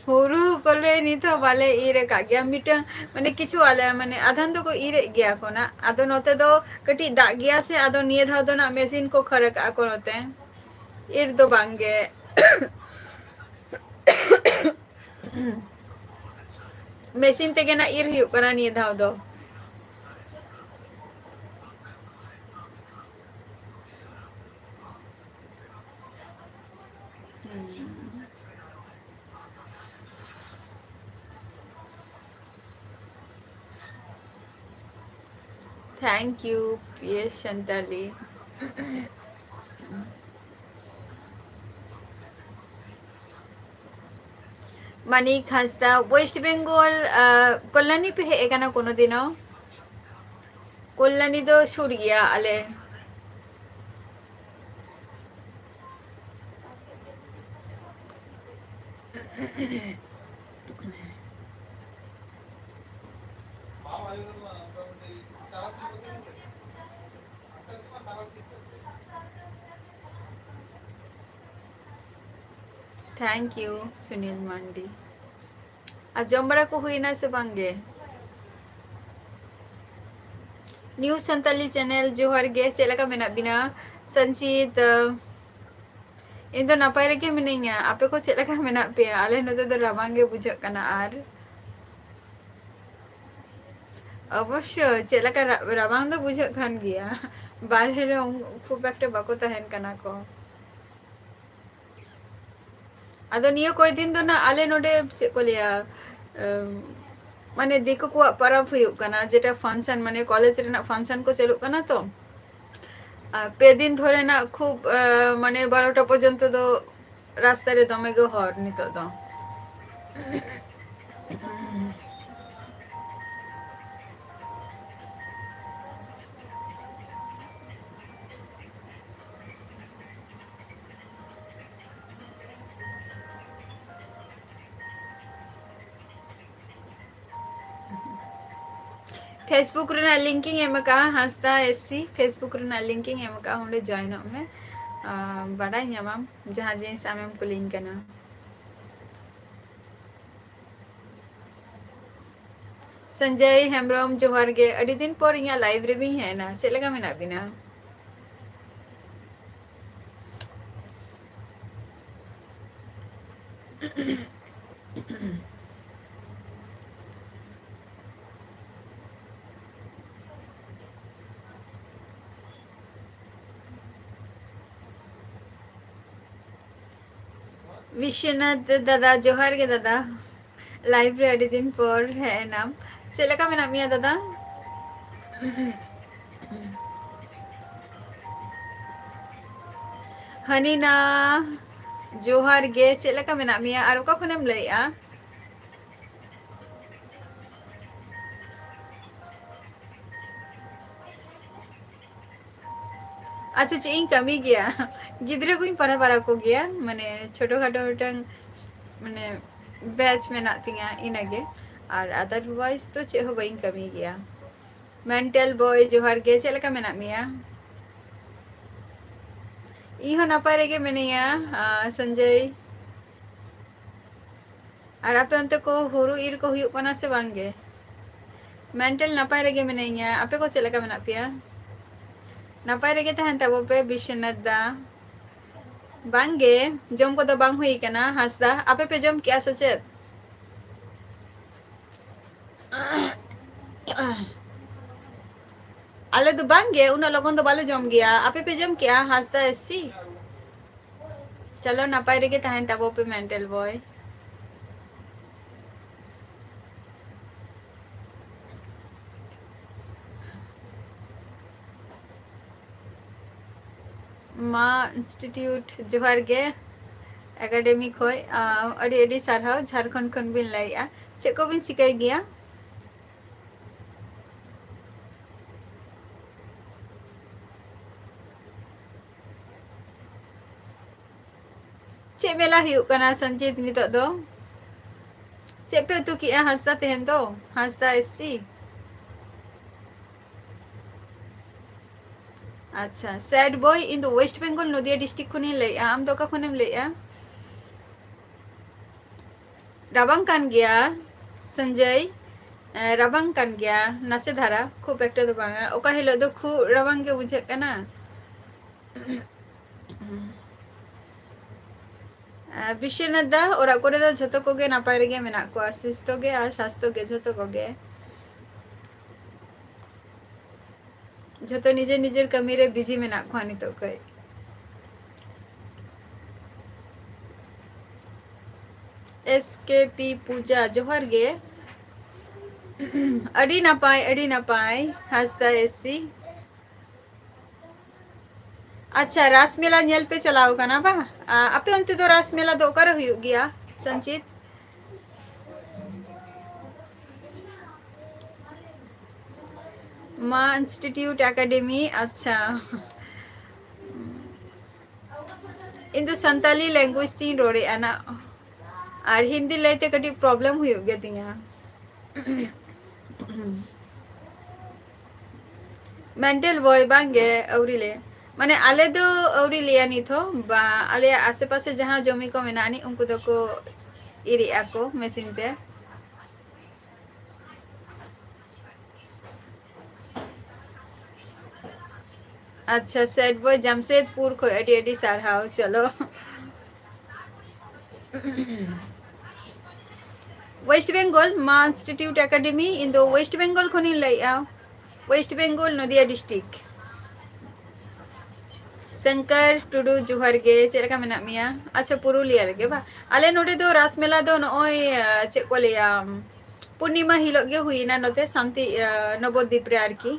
ᱦᱩᱲᱩ ᱠᱚᱞᱮ ᱱᱤᱛ ᱦᱚᱸ ᱵᱟᱞᱮ ᱤᱨ ᱟᱠᱟᱫ ᱜᱮᱭᱟ᱾ ᱢᱤᱫᱴᱟᱝ, ᱢᱟᱱᱮ, ᱠᱤᱪᱷᱩ ᱟᱞᱮ, ᱢᱟᱱᱮ, ᱟᱫᱷᱟᱱ ᱫᱚᱠᱚ ᱤᱨᱮᱫ ᱜᱮᱭᱟ ᱠᱚ ᱱᱟᱜ᱾ ᱟᱫᱚ ᱱᱚᱛᱮ ᱫᱚ ᱠᱟᱹᱴᱤᱡ ᱫᱟᱜ ᱜᱮᱭᱟ ᱥᱮ, ᱟᱫᱚ ᱱᱤᱭᱟᱹ ᱫᱷᱟᱣ ᱫᱚ ᱱᱟᱜ ᱢᱮᱥᱤᱱ ᱠᱚ ᱠᱷᱟᱹᱲ ᱟᱠᱟᱫᱼᱟ ᱠᱚ ᱱᱚᱛᱮ᱾ ᱤᱨ ᱫᱚ ᱵᱟᱝ ᱜᱮ᱾ ᱢᱮᱥᱤᱱ ᱛᱮᱜᱮ ᱱᱟᱜ ᱤᱨ ᱦᱩᱭᱩᱜ ᱠᱟᱱᱟ ᱱᱤᱭᱟᱹ ᱫᱷᱟᱣ ᱫᱚ᱾ Thank you, P S Santali. Manik Hansda, West Bengal, ᱟᱸ, ᱠᱚᱞᱞᱟᱱᱤ ᱯᱮ ᱦᱮᱡ ᱟᱠᱟᱱᱟ ᱠᱳᱱᱳ ᱫᱤᱱᱚ? ᱠᱚᱞᱞᱟᱱᱤ ᱫᱚ ᱥᱩᱨ ᱜᱮᱭᱟ ᱟᱞᱮ᱾ Thank you, ᱥᱩᱱᱤᱞ ᱢᱟᱱᱰᱤ᱾ ᱟᱨ ᱡᱚᱢ ᱵᱟᱲᱟ ᱠᱚ ᱦᱩᱭᱱᱟ ᱥᱮ ᱵᱟᱝ ᱜᱮ? New Santali channel, ᱡᱚᱦᱟᱨ ᱜᱮ, ᱪᱮᱫ ᱞᱮᱠᱟ ᱢᱮᱱᱟᱜ ᱵᱤᱱᱟ? ᱥᱚᱧᱪᱤᱛ, ᱤᱧ ᱫᱚ ᱱᱟᱯᱟᱭ ᱨᱮᱜᱮ ᱢᱤᱱᱟᱹᱧᱟ, ᱟᱯᱮ ᱠᱚ ᱪᱮᱫ ᱞᱮᱠᱟ ᱢᱮᱱᱟᱜ ᱯᱮᱭᱟ? ᱟᱞᱮ ᱱᱚᱛᱮ ᱫᱚ ᱨᱟᱵᱟᱝ ᱜᱮ ᱵᱩᱡᱷᱟᱹᱜ ᱠᱟᱱᱟ᱾ ᱟᱨ ᱚᱵᱚᱥᱥᱳᱭ, ᱪᱮᱫ ᱞᱮᱠᱟ ᱨᱟ-, ᱨᱟᱵᱟᱝ ᱫᱚ ᱵᱩᱡᱷᱟᱹᱜ ᱠᱟᱱ ᱜᱮᱭᱟ, ᱵᱟᱨᱦᱮ ᱨᱮ ᱩᱱ-, ᱠᱷᱩᱵ ᱮᱠᱴᱟ ᱵᱟᱠᱚ ᱛᱟᱦᱮᱱ ᱠᱟᱱᱟ ᱠᱚ᱾ ᱟᱫᱚ ᱱᱤᱭᱟᱹ ᱠᱚᱭᱮᱠ ᱫᱤᱱ ᱫᱚ ᱱᱟᱜ ᱟᱞᱮ ᱱᱚᱰᱮ, ᱪᱮᱫ ᱠᱚ ᱞᱟᱹᱭᱟ, ᱮᱢ, ᱢᱟᱱᱮ ᱫᱤᱠᱩ ᱠᱚᱣᱟᱜ ᱯᱚᱨᱚᱵᱽ ᱦᱩᱭᱩᱜ ᱠᱟᱱᱟ, ᱡᱮᱴᱟ function, ᱢᱟᱱᱮ ᱠᱚᱞᱮᱡᱽ ᱨᱮᱱᱟᱜ function ᱠᱚ ᱪᱟᱹᱞᱩᱜ ᱠᱟᱱᱟ ᱛᱚ᱾ ᱟᱨ ᱯᱮ ᱫᱤᱱ ᱫᱷᱚᱨᱮ ᱱᱟᱜ ᱠᱷᱩᱵ, ᱮ, ᱢᱟᱱᱮ ᱵᱟᱨᱚᱴᱟ ᱯᱚᱨᱡᱚᱱᱛᱚ ᱫᱚ ᱨᱟᱥᱛᱟ ᱨᱮ ᱫᱚᱢᱮ ᱜᱮ ᱦᱚᱲ ᱱᱤᱛᱚᱜ ᱫᱚ᱾ Facebook ᱨᱮᱱᱟᱜ link ᱤᱧ ᱮᱢ ᱟᱠᱟᱫᱼᱟ, ᱦᱟᱸᱥᱫᱟ SC Facebook ᱨᱮᱱᱟᱜ link ᱤᱧ ᱮᱢ ᱟᱠᱟᱫᱼᱟ, ᱚᱸᱰᱮ join ᱚᱜ ᱢᱮ᱾ ᱟᱨ ᱵᱟᱰᱟᱭ ᱧᱟᱢᱟᱢ ᱡᱟᱦᱟᱸ ᱡᱤᱱᱤᱥ ᱟᱢᱮᱢ ᱠᱩᱞᱤᱧ ᱠᱟᱱᱟ᱾ ᱥᱚᱧᱡᱚᱭ ᱦᱮᱢᱵᱨᱚᱢ, ᱡᱚᱦᱟᱨ ᱜᱮ᱾ ᱟᱹᱰᱤ ᱫᱤᱱ ᱯᱚᱨ ᱤᱧᱟᱹᱜ live ᱨᱮᱵᱤᱱ ᱦᱮᱡ ᱮᱱᱟ, ᱪᱮᱫ ᱞᱮᱠᱟ ᱢᱮᱱᱟᱜ ᱵᱤᱱᱟ? ᱵᱤᱥᱥᱚᱱᱟᱛᱷ ᱫᱟᱫᱟ, ᱡᱚᱦᱟᱨ ᱜᱮ ᱫᱟᱫᱟ᱾ Live ᱨᱮ ᱟᱹᱰᱤ ᱫᱤᱱ ᱯᱚᱨ ᱦᱮᱡ ᱮᱱᱟᱢ᱾ ᱪᱮᱫ ᱞᱮᱠᱟ ᱢᱮᱱᱟᱜ ᱢᱮᱭᱟ ᱫᱟᱫᱟ? ᱦᱟᱹᱱᱤᱱᱟ, ᱡᱚᱦᱟᱨ ᱜᱮ᱾ ᱪᱮᱫ ᱞᱮᱠᱟ ᱢᱮᱱᱟᱜ ᱢᱮᱭᱟ ᱟᱨ ᱚᱠᱟ ᱠᱷᱚᱱᱮᱢ ᱞᱟᱹᱭᱮᱜᱼᱟ? ᱟᱪᱪᱷᱟ, ᱪᱮᱫ ᱤᱧ ᱠᱟᱹᱢᱤ ᱜᱮᱭᱟ? ᱜᱤᱫᱽᱨᱟᱹ ᱠᱚᱧ ᱯᱟᱲᱦᱟᱣ ᱵᱟᱲᱟ ᱠᱚᱜᱮᱭᱟ, ᱢᱟᱱᱮ ᱪᱷᱳᱴᱳ ᱠᱷᱟᱴᱳ ᱢᱤᱫᱴᱟᱝ ᱢᱟᱱᱮ batch ᱢᱮᱱᱟᱜ ᱛᱤᱧᱟ, ᱤᱱᱟᱹᱜᱮ᱾ ᱟᱨ otherwise ᱫᱚ ᱪᱮᱫ ᱦᱚᱸ ᱵᱟᱹᱧ ᱠᱟᱹᱢᱤ ᱜᱮᱭᱟ᱾ ᱢᱮᱱᱴᱟᱞ ᱵᱚᱭ, ᱡᱚᱦᱟᱨ ᱜᱮ, ᱪᱮᱫ ᱞᱮᱠᱟ ᱢᱮᱱᱟᱜ ᱢᱮᱭᱟ? ᱤᱧ ᱦᱚᱸ ᱱᱟᱯᱟᱭ ᱨᱮᱜᱮ ᱢᱤᱱᱟᱹᱧᱟ, ᱟᱸ, ᱥᱚᱧᱡᱚᱭ᱾ ᱟᱨ ᱟᱯᱮ ᱚᱱᱛᱮ ᱠᱚ ᱦᱩᱲᱩ ᱤᱨ ᱠᱚ ᱦᱩᱭᱩᱜ ᱠᱟᱱᱟ ᱥᱮ ᱵᱟᱝ ᱜᱮ? ᱢᱮᱱᱴᱟᱞ ᱱᱟᱯᱟᱭ ᱨᱮᱜᱮ ᱢᱤᱱᱟᱹᱧᱟ᱾ ᱟᱯᱮ ᱠᱚ ᱪᱮᱫ ᱞᱮᱠᱟ ᱢᱮᱱᱟᱜ ᱯᱮᱭᱟ? ᱱᱟᱯᱟᱭ ᱨᱮᱜᱮ ᱛᱟᱦᱮᱱ ᱛᱟᱵᱚ ᱯᱮ, ᱵᱤᱥᱥᱚᱱᱟᱛᱷ ᱫᱟ᱾ ᱵᱟᱝ ᱜᱮ, ᱡᱚᱢ ᱠᱚᱫᱚ ᱵᱟᱝ ᱦᱩᱭ ᱠᱟᱱᱟ᱾ ᱦᱟᱸᱥᱫᱟ, ᱟᱯᱮ ᱯᱮ ᱡᱚᱢ ᱠᱮᱜᱼᱟ ᱥᱮ ᱪᱮᱫ? ᱟᱞᱮ ᱫᱚ ᱵᱟᱝ ᱜᱮ, ᱩᱱᱟᱹᱜ ᱞᱚᱜᱚᱱ ᱫᱚ ᱵᱟᱞᱮ ᱡᱚᱢ ᱜᱮᱭᱟ᱾ ᱟᱯᱮ ᱯᱮ ᱡᱚᱢ ᱠᱮᱜᱼᱟ, ᱦᱟᱸᱥᱫᱟ SC? ᱪᱚᱞᱚ, ᱱᱟᱯᱟᱭ ᱨᱮᱜᱮ ᱛᱟᱦᱮᱱ ᱛᱟᱵᱚ ᱯᱮ, ᱢᱮᱱᱴᱟᱞ ᱵᱚᱭ᱾ ᱢᱟ Institute, ᱡᱚᱦᱟᱨ ᱜᱮ, academy ᱠᱷᱚᱡ, ᱟᱸ, ᱟᱹᱰᱤ ᱟᱹᱰᱤ ᱥᱟᱨᱦᱟᱣ᱾ ᱡᱷᱟᱲᱠᱷᱚᱸᱰ ᱠᱷᱚᱱ ᱵᱤᱱ ᱞᱟᱹᱭᱮᱜᱼᱟ, ᱪᱮᱫ ᱠᱚᱵᱤᱱ ᱪᱤᱠᱟᱹᱭ ᱜᱮᱭᱟ? ᱪᱮᱫ ᱢᱮᱞᱟ ᱦᱩᱭᱩᱜ ᱠᱟᱱᱟ ᱥᱚᱧᱡᱤᱛ ᱱᱤᱛᱚᱜ ᱫᱚ? ᱪᱮᱫ ᱯᱮ ᱩᱛᱩ ᱠᱮᱜᱼᱟ ᱦᱟᱸᱥᱫᱟ ᱛᱮᱦᱮᱧ ᱫᱚ? ᱦᱟᱸᱥᱫᱟ SC? ᱟᱪᱪᱷᱟ, sad boy, ᱤᱧ ᱫᱚ West Bengal, ᱱᱚᱫᱤᱭᱟ district ᱠᱷᱚᱱᱤᱧ ᱞᱟᱹᱭᱮᱜᱼᱟ᱾ ᱟᱢ ᱫᱚ ᱚᱠᱟ ᱠᱷᱚᱱᱮᱢ ᱞᱟᱹᱭᱮᱜᱼᱟ? ᱨᱟᱵᱟᱝ ᱠᱟᱱ ᱜᱮᱭᱟ ᱥᱚᱧᱡᱚᱭ᱾ ᱮ, ᱨᱟᱵᱟᱝ ᱠᱟᱱ ᱜᱮᱭᱟ ᱱᱟᱥᱮ ᱫᱷᱟᱨᱟ, ᱠᱷᱩᱵ ᱮᱠᱴᱟ ᱫᱚ ᱵᱟᱝᱟ᱾ ᱚᱠᱟ ᱦᱤᱞᱳᱜ ᱫᱚ ᱠᱷᱩᱵ ᱨᱟᱵᱟᱝ ᱜᱮ ᱵᱩᱡᱷᱟᱹᱜ ᱠᱟᱱᱟ᱾ ᱟᱨ ᱵᱤᱥᱥᱚᱱᱟᱛᱷ ᱫᱟ, ᱚᱲᱟᱜ ᱠᱚᱨᱮ ᱫᱚ ᱡᱷᱚᱛᱚ ᱠᱚᱜᱮ ᱱᱟᱯᱟᱭ ᱨᱮᱜᱮ ᱢᱮᱱᱟᱜ ᱠᱚᱣᱟ, ᱥᱩᱥᱛᱷᱚ ᱜᱮ ᱟᱨ ᱥᱟᱥᱛᱷᱚ ᱜᱮ ᱡᱷᱚᱛᱚ ᱠᱚᱜᱮ᱾ ᱡᱷᱚᱛᱚ ᱱᱤᱡᱮᱨ ᱱᱤᱡᱮᱨ ᱠᱟᱹᱢᱤ ᱨᱮ busy ᱢᱮᱱᱟᱜ ᱠᱚᱣᱟ ᱱᱤᱛᱚᱜ ᱠᱟᱹᱡ᱾ S K P ᱯᱩᱡᱟ, ᱡᱚᱦᱟᱨ ᱜᱮ᱾ ᱟᱹᱰᱤ ᱱᱟᱯᱟᱭ, ᱟᱹᱰᱤ ᱱᱟᱯᱟᱭ, ᱦᱟᱸᱥᱫᱟ S C᱾ ᱟᱪᱪᱷᱟ, ᱨᱟᱥ ᱢᱮᱞᱟ ᱧᱮᱞ ᱯᱮ ᱪᱟᱞᱟᱣ ᱠᱟᱱᱟ ᱵᱟᱝ? ᱟ, ᱟᱯᱮ ᱚᱱᱛᱮ ᱫᱚ ᱨᱟᱥ ᱢᱮᱞᱟ ᱫᱚ ᱚᱠᱟᱨᱮ ᱦᱩᱭᱩᱜ ᱜᱮᱭᱟ, ᱥᱚᱧᱪᱤᱛ? ᱢᱟ Institute Academy, ᱟᱪᱪᱷᱟ᱾ ᱤᱧ ᱫᱚ ᱥᱟᱱᱛᱟᱞᱤ language ᱛᱤᱧ ᱨᱚᱲᱮᱫᱼᱟ ᱱᱟ, ᱟᱨ ᱦᱤᱱᱫᱤ ᱞᱟᱹᱭᱛᱮ ᱠᱟᱹᱴᱤᱡ problem ᱦᱩᱭᱩᱜ ᱜᱮᱛᱤᱧᱟ᱾ Mental boy ᱵᱟᱝ ᱜᱮ, ᱟᱹᱣᱨᱤ ᱞᱮ, ᱢᱟᱱᱮ ᱟᱞᱮ ᱫᱚ ᱟᱹᱣᱨᱤ ᱞᱮᱭᱟ ᱱᱤᱛ ᱦᱚᱸ, ᱵᱟ, ᱟᱞᱮᱭᱟᱜ ᱟᱥᱮ ᱯᱟᱥᱮ ᱡᱟᱦᱟᱸ ᱡᱚᱢᱤ ᱠᱚ ᱢᱮᱱᱟᱜ ᱟᱹᱱᱤᱡ, ᱩᱱᱠᱩ ᱫᱚᱠᱚ ᱤᱨᱮᱜᱼᱟ ᱠᱚ machine ᱛᱮ᱾ ᱟᱪᱪᱷᱟ, sad boy ᱡᱟᱢᱥᱮᱫᱽᱯᱩᱨ ᱠᱷᱚᱡ ᱟᱹᱰᱤ ᱟᱹᱰᱤ ᱥᱟᱨᱦᱟᱣ᱾ ᱪᱚᱞᱚ, West Bengal, ᱢᱟ Institute Academy, ᱤᱧ ᱫᱚ West Bengal ᱠᱷᱚᱱᱤᱧ ᱞᱟᱹᱭᱮᱫᱼᱟ, West Bengal, ᱱᱚᱫᱤᱭᱟ district᱾ ᱥᱚᱝᱠᱚᱨ ᱴᱩᱰᱩ, ᱡᱚᱦᱟᱨ ᱜᱮ, ᱪᱮᱫ ᱞᱮᱠᱟ ᱢᱮᱱᱟᱜ ᱢᱮᱭᱟ? ᱟᱪᱪᱷᱟ, ᱯᱩᱨᱩᱞᱤᱭᱟ ᱨᱮᱜᱮ ᱵᱟ? ᱟᱞᱮ ᱱᱚᱰᱮ ᱫᱚ ᱨᱟᱥ ᱢᱮᱞᱟ ᱫᱚ ᱱᱚᱜᱼᱚᱭ, ᱟᱸ, ᱪᱮᱫ ᱠᱚ ᱞᱟᱹᱭᱟ, ᱯᱩᱨᱱᱤᱢᱟ ᱦᱤᱞᱳᱜ ᱜᱮ ᱦᱩᱭᱱᱟ ᱱᱚᱛᱮ ᱥᱟᱱᱛᱤ, ᱟᱸ, ᱱᱚᱵᱚᱫᱤᱯ ᱨᱮ ᱟᱨᱠᱤ᱾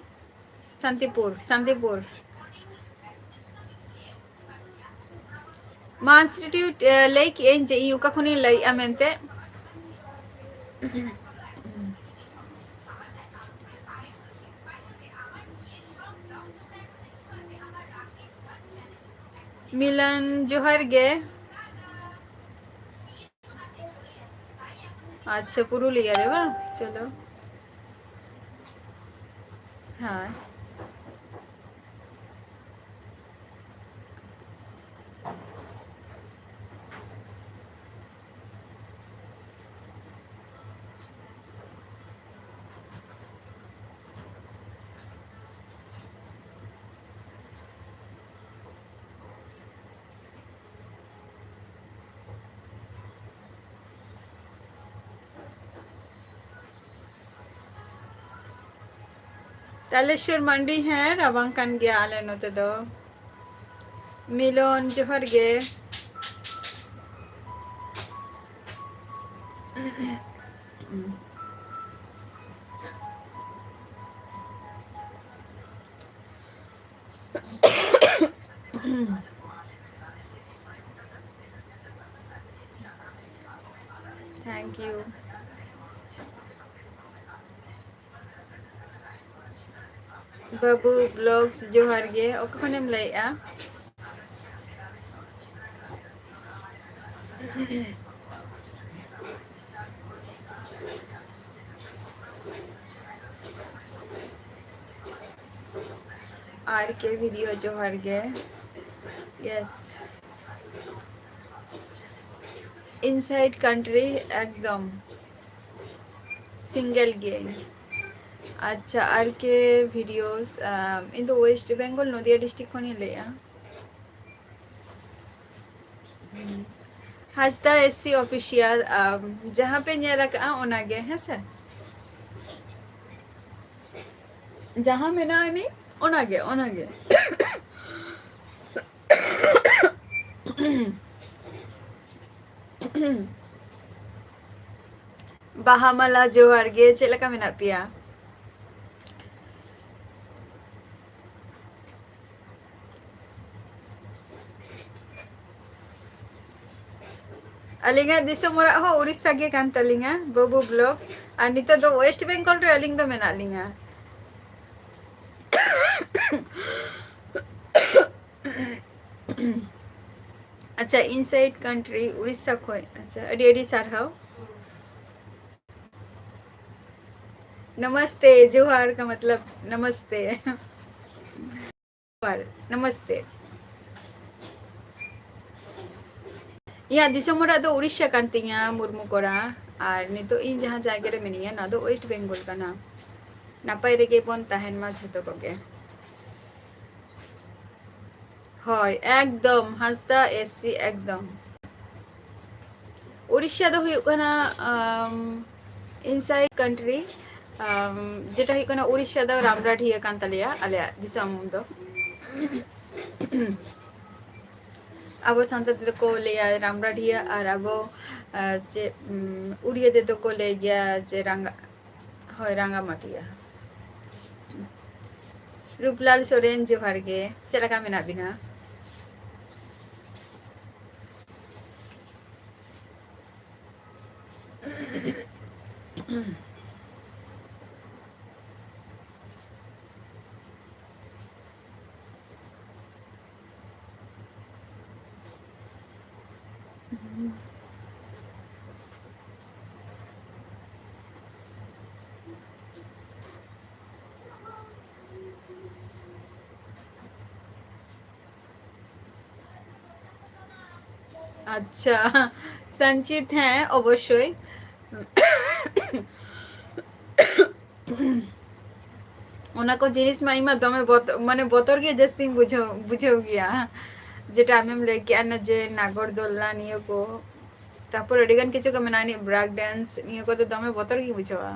ᱥᱟᱱᱛᱤᱯᱩᱨ, ᱥᱟᱱᱛᱤᱯᱩᱨ᱾ ᱢᱟ Institute, ᱮ, ᱞᱟᱹᱭ ᱠᱮᱜᱼᱟᱹᱧ ᱡᱮ ᱤᱧ ᱚᱠᱟ ᱠᱷᱚᱱᱤᱧ ᱞᱟᱹᱭᱮᱜᱼᱟ ᱢᱮᱱᱛᱮ᱾ ᱢᱤᱞᱚᱱ, ᱡᱚᱦᱟᱨ ᱜᱮ᱾ ᱟᱪᱪᱷᱟ, ᱯᱩᱨᱩᱞᱤᱭᱟ ᱨᱮ ᱵᱟᱝ? ᱪᱚᱞᱚ᱾ ᱦᱮᱸ᱾ ᱛᱟᱞᱮᱥᱚᱨ ᱢᱟᱱᱰᱤ, ᱦᱮᱸ, ᱨᱟᱵᱟᱝ ᱠᱟᱱ ᱜᱮᱭᱟ ᱟᱞᱮ ᱱᱚᱛᱮ ᱫᱚ᱾ ᱢᱤᱞᱚᱱ, ᱡᱚᱦᱟᱨ ᱜᱮ᱾ Thank you. ᱵᱟᱹᱵᱩ ᱵᱞᱚᱜᱥ, ᱡᱚᱦᱟᱨ ᱜᱮ᱾ ᱚᱠᱟ ᱠᱷᱚᱱᱮᱢ ᱞᱟᱹᱭᱮᱜᱼᱟ? ᱟᱨ ᱠᱮ ᱵᱷᱤᱰᱤᱭᱳ, ᱡᱚᱦᱟᱨ ᱜᱮ᱾ Yes. Inside country, ᱮᱠᱫᱚᱢ ᱥᱤᱝᱜᱮᱞ ᱜᱤᱭᱟᱹᱧ᱾ ᱟᱪᱪᱷᱟ, ᱟᱨ ᱠᱮ ᱵᱷᱤᱰᱤᱭᱳᱥ, ᱤᱧ ᱫᱚ ᱳᱭᱮᱥᱴ ᱵᱮᱝᱜᱚᱞ, ᱱᱚᱫᱤᱭᱟ ᱰᱤᱥᱴᱨᱤᱠᱴ ᱠᱷᱚᱱᱤᱧ ᱞᱟᱹᱭᱮᱜᱼᱟ᱾ ᱦᱟᱸᱥᱫᱟ ᱮᱥ ᱥᱤ ᱚᱯᱷᱤᱥᱤᱭᱟᱞ, ᱡᱟᱦᱟᱸ ᱯᱮ ᱧᱮᱞ ᱟᱠᱟᱫᱼᱟ ᱚᱱᱟᱜᱮ, ᱦᱮᱸ ᱥᱮ? ᱡᱟᱦᱟᱸ ᱢᱮᱱᱟᱜᱼᱟ ᱟᱹᱱᱤᱡ, ᱚᱱᱟᱜᱮ, ᱚᱱᱟᱜᱮ᱾ ᱵᱟᱦᱟ ᱢᱟᱞᱟ, ᱡᱚᱦᱟᱨ ᱜᱮ, ᱪᱮᱫ ᱞᱮᱠᱟ ᱢᱮᱱᱟᱜ ᱯᱮᱭᱟ? ᱟᱹᱞᱤᱧᱟᱜ ᱫᱤᱥᱚᱢ ᱚᱲᱟᱜ ᱦᱚᱸ ᱩᱲᱤᱥᱥᱟ ᱜᱮ ᱠᱟᱱ ᱛᱟᱹᱞᱤᱧᱟ, ᱵᱟᱹᱵᱩ ᱵᱞᱚᱜᱥ᱾ ᱟᱨ ᱱᱤᱛᱚᱜ ᱫᱚ ᱳᱭᱮᱥᱴ ᱵᱮᱝᱜᱚᱞ ᱨᱮ ᱟᱹᱞᱤᱧ ᱫᱚ ᱢᱮᱱᱟᱜ ᱞᱤᱧᱟ᱾ ᱟᱪᱪᱷᱟ, inside country, ᱩᱲᱤᱥᱥᱟ ᱠᱷᱚᱱ᱾ ᱟᱪᱪᱷᱟ, ᱟᱹᱰᱤ ᱟᱹᱰᱤ ᱥᱟᱨᱦᱟᱣ᱾ नमस्ते, जोहार का मतलब नमस्ते। जोहार, नमस्ते। ᱤᱧᱟᱹᱜ ᱫᱤᱥᱚᱢ ᱚᱲᱟᱜ ᱫᱚ ᱩᱲᱤᱥᱥᱟ ᱠᱟᱱ ᱛᱤᱧᱟ, ᱢᱩᱨᱢᱩ ᱠᱚᱲᱟ᱾ ᱟᱨ ᱱᱤᱛᱚᱜ ᱤᱧ ᱡᱟᱦᱟᱸ ᱡᱟᱭᱜᱟ ᱨᱮ ᱢᱤᱱᱟᱹᱧᱟ, ᱱᱚᱣᱟ ᱫᱚ ᱳᱭᱮᱥᱴ ᱵᱮᱝᱜᱚᱞ ᱠᱟᱱᱟ᱾ ᱱᱟᱯᱟᱭ ᱨᱮᱜᱮ ᱵᱚᱱ ᱛᱟᱦᱮᱱ ᱢᱟ ᱡᱷᱚᱛᱚ ᱠᱚᱜᱮ᱾ ᱦᱳᱭ, ᱮᱠᱫᱚᱢ, ᱦᱟᱸᱥᱫᱟ ᱮᱥ ᱥᱤ, ᱮᱠᱫᱚᱢ᱾ ᱩᱲᱤᱥᱥᱟ ᱫᱚ ᱦᱩᱭᱩᱜ ᱠᱟᱱᱟ, ᱟᱢ, inside country, ᱟᱢ, ᱡᱮᱴᱟ ᱦᱩᱭᱩᱜ ᱠᱟᱱᱟ, ᱩᱲᱤᱥᱥᱟ ᱫᱚ ᱨᱟᱢᱰᱟᱰᱷᱤᱭᱟᱹ ᱠᱟᱱ ᱛᱟᱞᱮᱭᱟ ᱟᱞᱮᱭᱟᱜ ᱫᱤᱥᱚᱢ ᱫᱚ᱾ ᱟᱵᱚ ᱥᱟᱱᱛᱟᱲ ᱛᱮᱫᱚ ᱠᱚ ᱞᱟᱹᱭᱟ ᱨᱟᱢᱰᱟᱰᱷᱤᱭᱟᱹ, ᱟᱨ ᱟᱵᱚ, ᱟᱨ ᱪᱮᱫ, ᱩᱢ, ᱩᱲᱤᱭᱟᱹ ᱛᱮᱫᱚ ᱠᱚ ᱞᱟᱹᱭ ᱜᱮᱭᱟ ᱡᱮ ᱨᱟᱸᱜᱟ-, ᱦᱳᱭ, ᱨᱟᱸᱜᱟᱢᱟᱴᱤᱭᱟ᱾ ᱨᱩᱯᱞᱟᱞ ᱥᱚᱨᱮᱱ, ᱡᱚᱦᱟᱨ ᱜᱮ, ᱪᱮᱫ ᱞᱮᱠᱟ ᱢᱮᱱᱟᱜ ᱵᱤᱱᱟ? ᱟᱪᱪᱷᱟ, ᱥᱚᱧᱪᱤᱛ, ᱦᱮᱸ, ᱚᱵᱚᱥᱥᱳᱭ᱾ ᱚᱱᱟ ᱠᱚ ᱡᱤᱱᱤᱥ ᱢᱟ ᱤᱧ ᱢᱟ ᱫᱚᱢᱮ ᱵᱚᱛ-, ᱢᱟᱱᱮ ᱵᱚᱛᱚᱨ ᱜᱮ ᱡᱟᱹᱥᱛᱤᱧ ᱵᱩᱡᱷᱟᱹᱣ, ᱵᱩᱡᱷᱟᱹᱣ ᱜᱮᱭᱟ᱾ ᱡᱮᱴᱟ ᱟᱢᱮᱢ ᱞᱟᱹᱭ ᱠᱮᱜᱼᱟ ᱱᱟ, ᱡᱮ ᱱᱟᱜᱚᱨ ᱫᱚᱞᱞᱟ ᱱᱤᱭᱟᱹ ᱠᱚ, ᱛᱟᱨᱯᱚᱨ ᱟᱹᱰᱤ ᱜᱟᱱ ᱠᱤᱪᱷᱩ ᱠᱚ ᱢᱮᱱᱟᱜᱼᱟ, ᱱᱤᱭᱟᱹ break dance, ᱱᱤᱭᱟᱹ ᱠᱚᱫᱚ ᱫᱚᱢᱮ ᱵᱚᱛᱚᱨ ᱜᱤᱧ ᱵᱩᱡᱷᱟᱹᱣᱟ᱾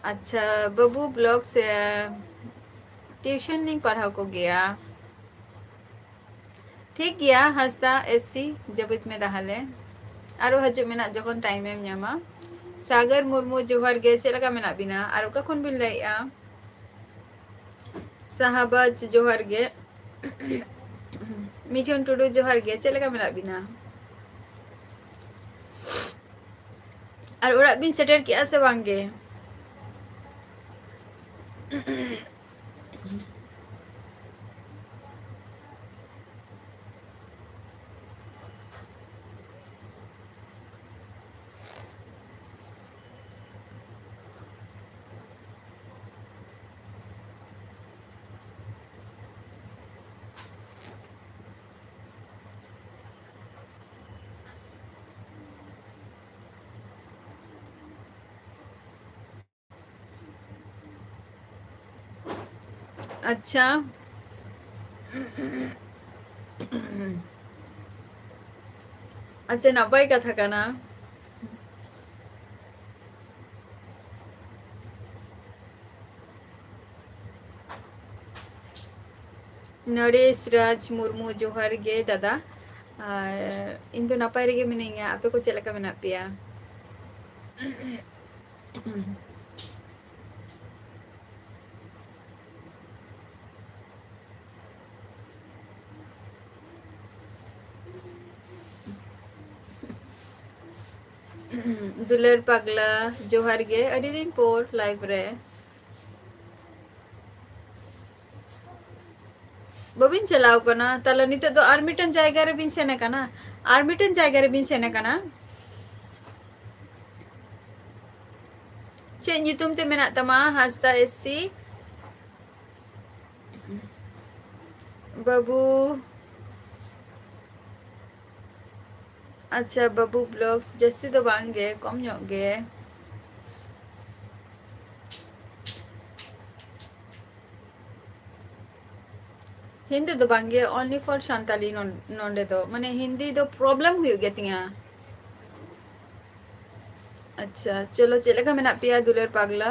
ᱟᱪᱪᱷᱟ, ᱵᱟᱹᱵᱩ vlogs, ᱮ, tuition ᱞᱤᱧ ᱯᱟᱲᱦᱟᱣ ᱠᱚᱜᱮᱭᱟ᱾ ᱴᱷᱤᱠ ᱜᱮᱭᱟ, ᱦᱟᱸᱥᱫᱟ ᱮᱥ ᱥᱤ, ᱡᱟᱹᱯᱤᱫ ᱢᱮ ᱛᱟᱦᱚᱞᱮ᱾ ᱟᱨᱚ ᱦᱤᱡᱩᱜ ᱢᱮ ᱱᱟᱜ ᱡᱚᱠᱷᱚᱱ time ᱮᱢ ᱧᱟᱢᱟ᱾ ᱥᱟᱜᱚᱨ ᱢᱩᱨᱢᱩ, ᱡᱚᱦᱟᱨ ᱜᱮ, ᱪᱮᱫ ᱞᱮᱠᱟ ᱢᱮᱱᱟᱜ ᱵᱤᱱᱟ? ᱟᱨ ᱚᱠᱟ ᱠᱷᱚᱱ ᱵᱤᱱ ᱞᱟᱹᱭᱮᱜᱼᱟ? ᱥᱟᱦᱟᱵᱟᱡᱽ, ᱡᱚᱦᱟᱨ ᱜᱮ᱾ ᱢᱤᱴᱷᱩᱱ ᱴᱩᱰᱩ, ᱡᱚᱦᱟᱨ ᱜᱮ, ᱪᱮᱫ ᱞᱮᱠᱟ ᱢᱮᱱᱟᱜ ᱵᱤᱱᱟ? ᱟᱨ ᱚᱲᱟᱜ ᱵᱤᱱ ᱥᱮᱴᱮᱨ ᱠᱮᱜᱼᱟ ᱥᱮ ᱵᱟᱝ ᱜᱮ? ᱟᱪᱪᱷᱟ᱾ ᱟᱪᱪᱷᱟ, ᱱᱟᱯᱟᱭ ᱠᱟᱛᱷᱟ ᱠᱟᱱᱟ᱾ ᱱᱚᱨᱮᱥ ᱨᱟᱡᱽ ᱢᱩᱨᱢᱩ, ᱡᱚᱦᱟᱨ ᱜᱮ ᱫᱟᱫᱟ᱾ ᱟᱨ ᱤᱧ ᱫᱚ ᱱᱟᱯᱟᱭ ᱨᱮᱜᱮ ᱢᱤᱱᱟᱹᱧᱟ, ᱟᱯᱮ ᱠᱚ ᱪᱮᱫ ᱞᱮᱠᱟ ᱢᱮᱱᱟᱜ ᱯᱮᱭᱟ? ᱫᱩᱞᱟᱹᱲ ᱯᱟᱜᱽᱞᱟ, ᱡᱚᱦᱟᱨ ᱜᱮ, ᱟᱹᱰᱤ ᱫᱤᱱ ᱯᱚᱨ live ᱨᱮ᱾ ᱵᱟᱹᱵᱤᱱ ᱪᱟᱞᱟᱣ ᱠᱟᱱᱟ? ᱛᱟᱦᱞᱮ ᱱᱤᱛᱚᱜ ᱫᱚ ᱟᱨ ᱢᱤᱫᱴᱮᱱ ᱡᱟᱭᱜᱟ ᱨᱮᱵᱤᱱ ᱥᱮᱱ ᱟᱠᱟᱱᱟ? ᱟᱨ ᱢᱤᱫᱴᱮᱱ ᱡᱟᱭᱜᱟ ᱨᱮᱵᱤᱱ ᱥᱮᱱ ᱟᱠᱟᱱᱟ? ᱪᱮᱫ ᱧᱩᱛᱩᱢ ᱛᱮ ᱢᱮᱱᱟᱜ ᱛᱟᱢᱟ? ᱦᱟᱸᱥᱫᱟ ᱮᱥ ᱥᱤ ᱵᱟᱹᱵᱩ᱾ ᱟᱪᱪᱷᱟ, ᱵᱟᱹᱵᱩ ᱵᱞᱚᱜᱥ ᱡᱟᱹᱥᱛᱤ ᱫᱚ ᱵᱟᱝ ᱜᱮ, ᱠᱚᱢ ᱧᱚᱜ ᱜᱮ᱾ ᱦᱤᱱᱫᱤ ᱫᱚ ᱵᱟᱝ ᱜᱮ, only for ᱥᱟᱱᱛᱟᱞᱤ ᱱᱚᱱ-, ᱱᱚᱸᱰᱮ ᱫᱚ, ᱢᱟᱱᱮ, ᱦᱤᱱᱫᱤ ᱫᱚ problem ᱦᱩᱭᱩᱜ ᱜᱮ ᱛᱤᱧᱟ᱾ ᱟᱪᱪᱷᱟ, ᱪᱚᱞᱚ, ᱪᱮᱫ ᱞᱮᱠᱟ ᱢᱮᱱᱟᱜ ᱯᱮᱭᱟ ᱫᱩᱞᱟᱹᱲ ᱯᱟᱜᱽᱞᱟ?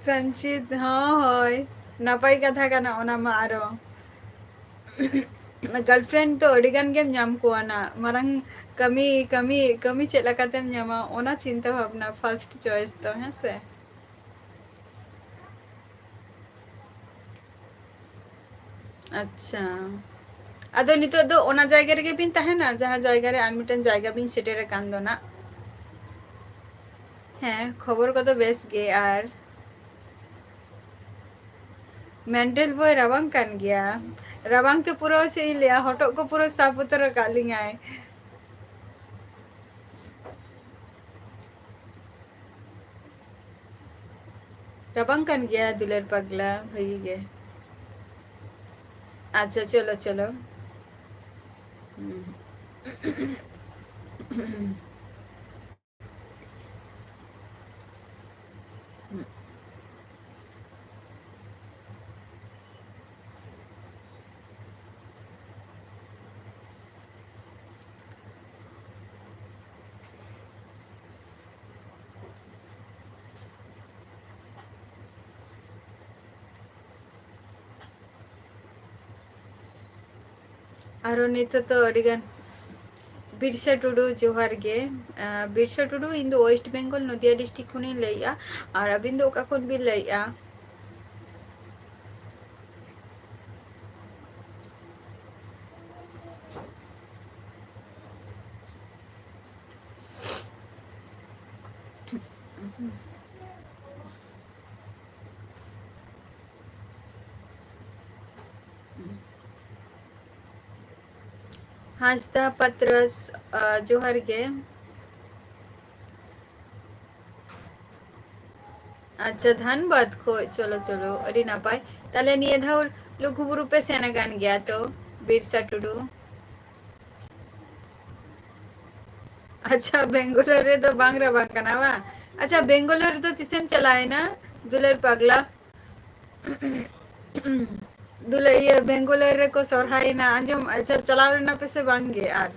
ᱥᱚᱧᱪᱤᱛ, ᱦᱚᱸ, ᱦᱳᱭ, ᱱᱟᱯᱟᱭ ᱠᱟᱛᱷᱟ ᱠᱟᱱᱟ ᱚᱱᱟ ᱢᱟ᱾ ᱟᱨᱚ girlfriend ᱫᱚ ᱟᱹᱰᱤ ᱜᱟᱱ ᱜᱮᱢ ᱧᱟᱢ ᱠᱚᱣᱟ ᱱᱟ, ᱢᱟᱨᱟᱝ ᱠᱟᱹᱢᱤ, ᱠᱟᱹᱢᱤ, ᱠᱟᱹᱢᱤ ᱪᱮᱫ ᱞᱮᱠᱟᱛᱮᱢ ᱧᱟᱢᱟ, ᱚᱱᱟ ᱪᱤᱱᱛᱟᱹ ᱵᱷᱟᱵᱽᱱᱟ first choice ᱫᱚ, ᱦᱮᱸ ᱥᱮ? ᱟᱪᱪᱷᱟ, ᱟᱫᱚ ᱱᱤᱛᱚᱜ ᱫᱚ ᱚᱱᱟ ᱡᱟᱭᱜᱟ ᱨᱮᱜᱮ ᱵᱤᱱ ᱛᱟᱦᱮᱱᱟ, ᱡᱟᱦᱟᱸ ᱡᱟᱭᱜᱟ ᱨᱮ ᱟᱨ ᱢᱤᱫᱴᱮᱱ ᱡᱟᱭᱜᱟ ᱵᱤᱱ ᱥᱮᱴᱮᱨ ᱟᱠᱟᱱ ᱫᱚ ᱱᱟᱜ? ᱦᱮᱸ, ᱠᱷᱚᱵᱚᱨ ᱠᱚᱫᱚ ᱵᱮᱥ ᱜᱮ᱾ ᱟᱨ ᱢᱮᱱᱴᱮᱞ ᱵᱚᱭ ᱨᱟᱵᱟᱝ ᱠᱟᱱ ᱜᱮᱭᱟ᱾ ᱨᱟᱵᱟᱝ ᱛᱮ ᱯᱩᱨᱟᱹ ᱪᱮᱫ ᱤᱧ ᱞᱟᱹᱭᱟ, ᱦᱚᱴᱚᱜ ᱠᱚ ᱯᱩᱨᱟᱹ ᱥᱟᱵ ᱩᱛᱟᱹᱨ ᱟᱠᱟᱫ ᱞᱤᱧᱟᱭ᱾ ᱨᱟᱵᱟᱝ ᱠᱟᱱ ᱜᱮᱭᱟ ᱫᱩᱞᱟᱹᱲ ᱯᱟᱜᱽᱞᱟ, ᱵᱷᱟᱹᱜᱤ ᱜᱮ᱾ ᱟᱪᱪᱷᱟ, ᱪᱚᱞᱚ, ᱪᱚᱞᱚ᱾ ᱦᱩᱸ᱾ ᱟᱨᱚ ᱱᱤᱛᱚᱜ ᱫᱚ ᱟᱹᱰᱤᱜᱟᱱ, ᱵᱤᱨᱥᱟ ᱴᱩᱰᱩ, ᱡᱚᱦᱟᱨ ᱜᱮ᱾ ᱟᱸ, ᱵᱤᱨᱥᱟ ᱴᱩᱰᱩ, ᱤᱧ ᱫᱚ West Bengal, ᱱᱚᱫᱤᱭᱟ district ᱠᱷᱚᱱᱤᱧ ᱞᱟᱹᱭᱮᱜᱼᱟ᱾ ᱟᱨ ᱟᱹᱵᱤᱱ ᱫᱚ ᱚᱠᱟ ᱠᱷᱚᱱ ᱵᱤᱱ ᱞᱟᱹᱭᱮᱜᱼᱟ? ᱦᱟᱸᱥᱫᱟ ᱯᱟᱛᱨᱟᱥ, ᱟ, ᱡᱚᱦᱟᱨ ᱜᱮ᱾ ᱟᱪᱪᱷᱟ, ᱫᱷᱟᱱᱵᱟᱫᱽ ᱠᱷᱚᱡ, ᱪᱚᱞᱚ, ᱪᱚᱞᱚ, ᱟᱹᱰᱤ ᱱᱟᱯᱟᱭ᱾ ᱛᱟᱦᱞᱮ ᱱᱤᱭᱟᱹ ᱫᱷᱟᱣ ᱞᱩᱜᱩᱵᱩᱨᱩ ᱯᱮ ᱥᱮᱱ ᱟᱠᱟᱱ ᱜᱮᱭᱟ ᱛᱚ, ᱵᱤᱨᱥᱟ ᱴᱩᱰᱩ? ᱟᱪᱪᱷᱟ, ᱵᱮᱝᱜᱟᱞᱳᱨ ᱨᱮᱫᱚ ᱵᱟᱝ ᱨᱟᱵᱟᱝ ᱠᱟᱱᱟ ᱵᱟᱝ? ᱟᱪᱪᱷᱟ, ᱵᱮᱝᱜᱟᱞᱳᱨ ᱨᱮᱫᱚ ᱛᱤᱥᱮᱢ ᱪᱟᱞᱟᱣᱮᱱᱟ, ᱫᱩᱞᱟᱹᱲ ᱯᱟᱜᱽᱞᱟ? ᱫᱩᱞᱟᱹᱲ, ᱤᱭᱟᱹ, ᱵᱮᱝᱜᱟᱞᱳᱨ ᱨᱮᱠᱚ ᱥᱚᱨᱦᱟᱭᱮᱱᱟ, ᱟᱸᱡᱚᱢ, ᱟᱪᱪᱷᱟ, ᱪᱟᱞᱟᱣ ᱞᱮᱱᱟ ᱯᱮ ᱥᱮ ᱵᱟᱝ ᱜᱮ? ᱟᱨ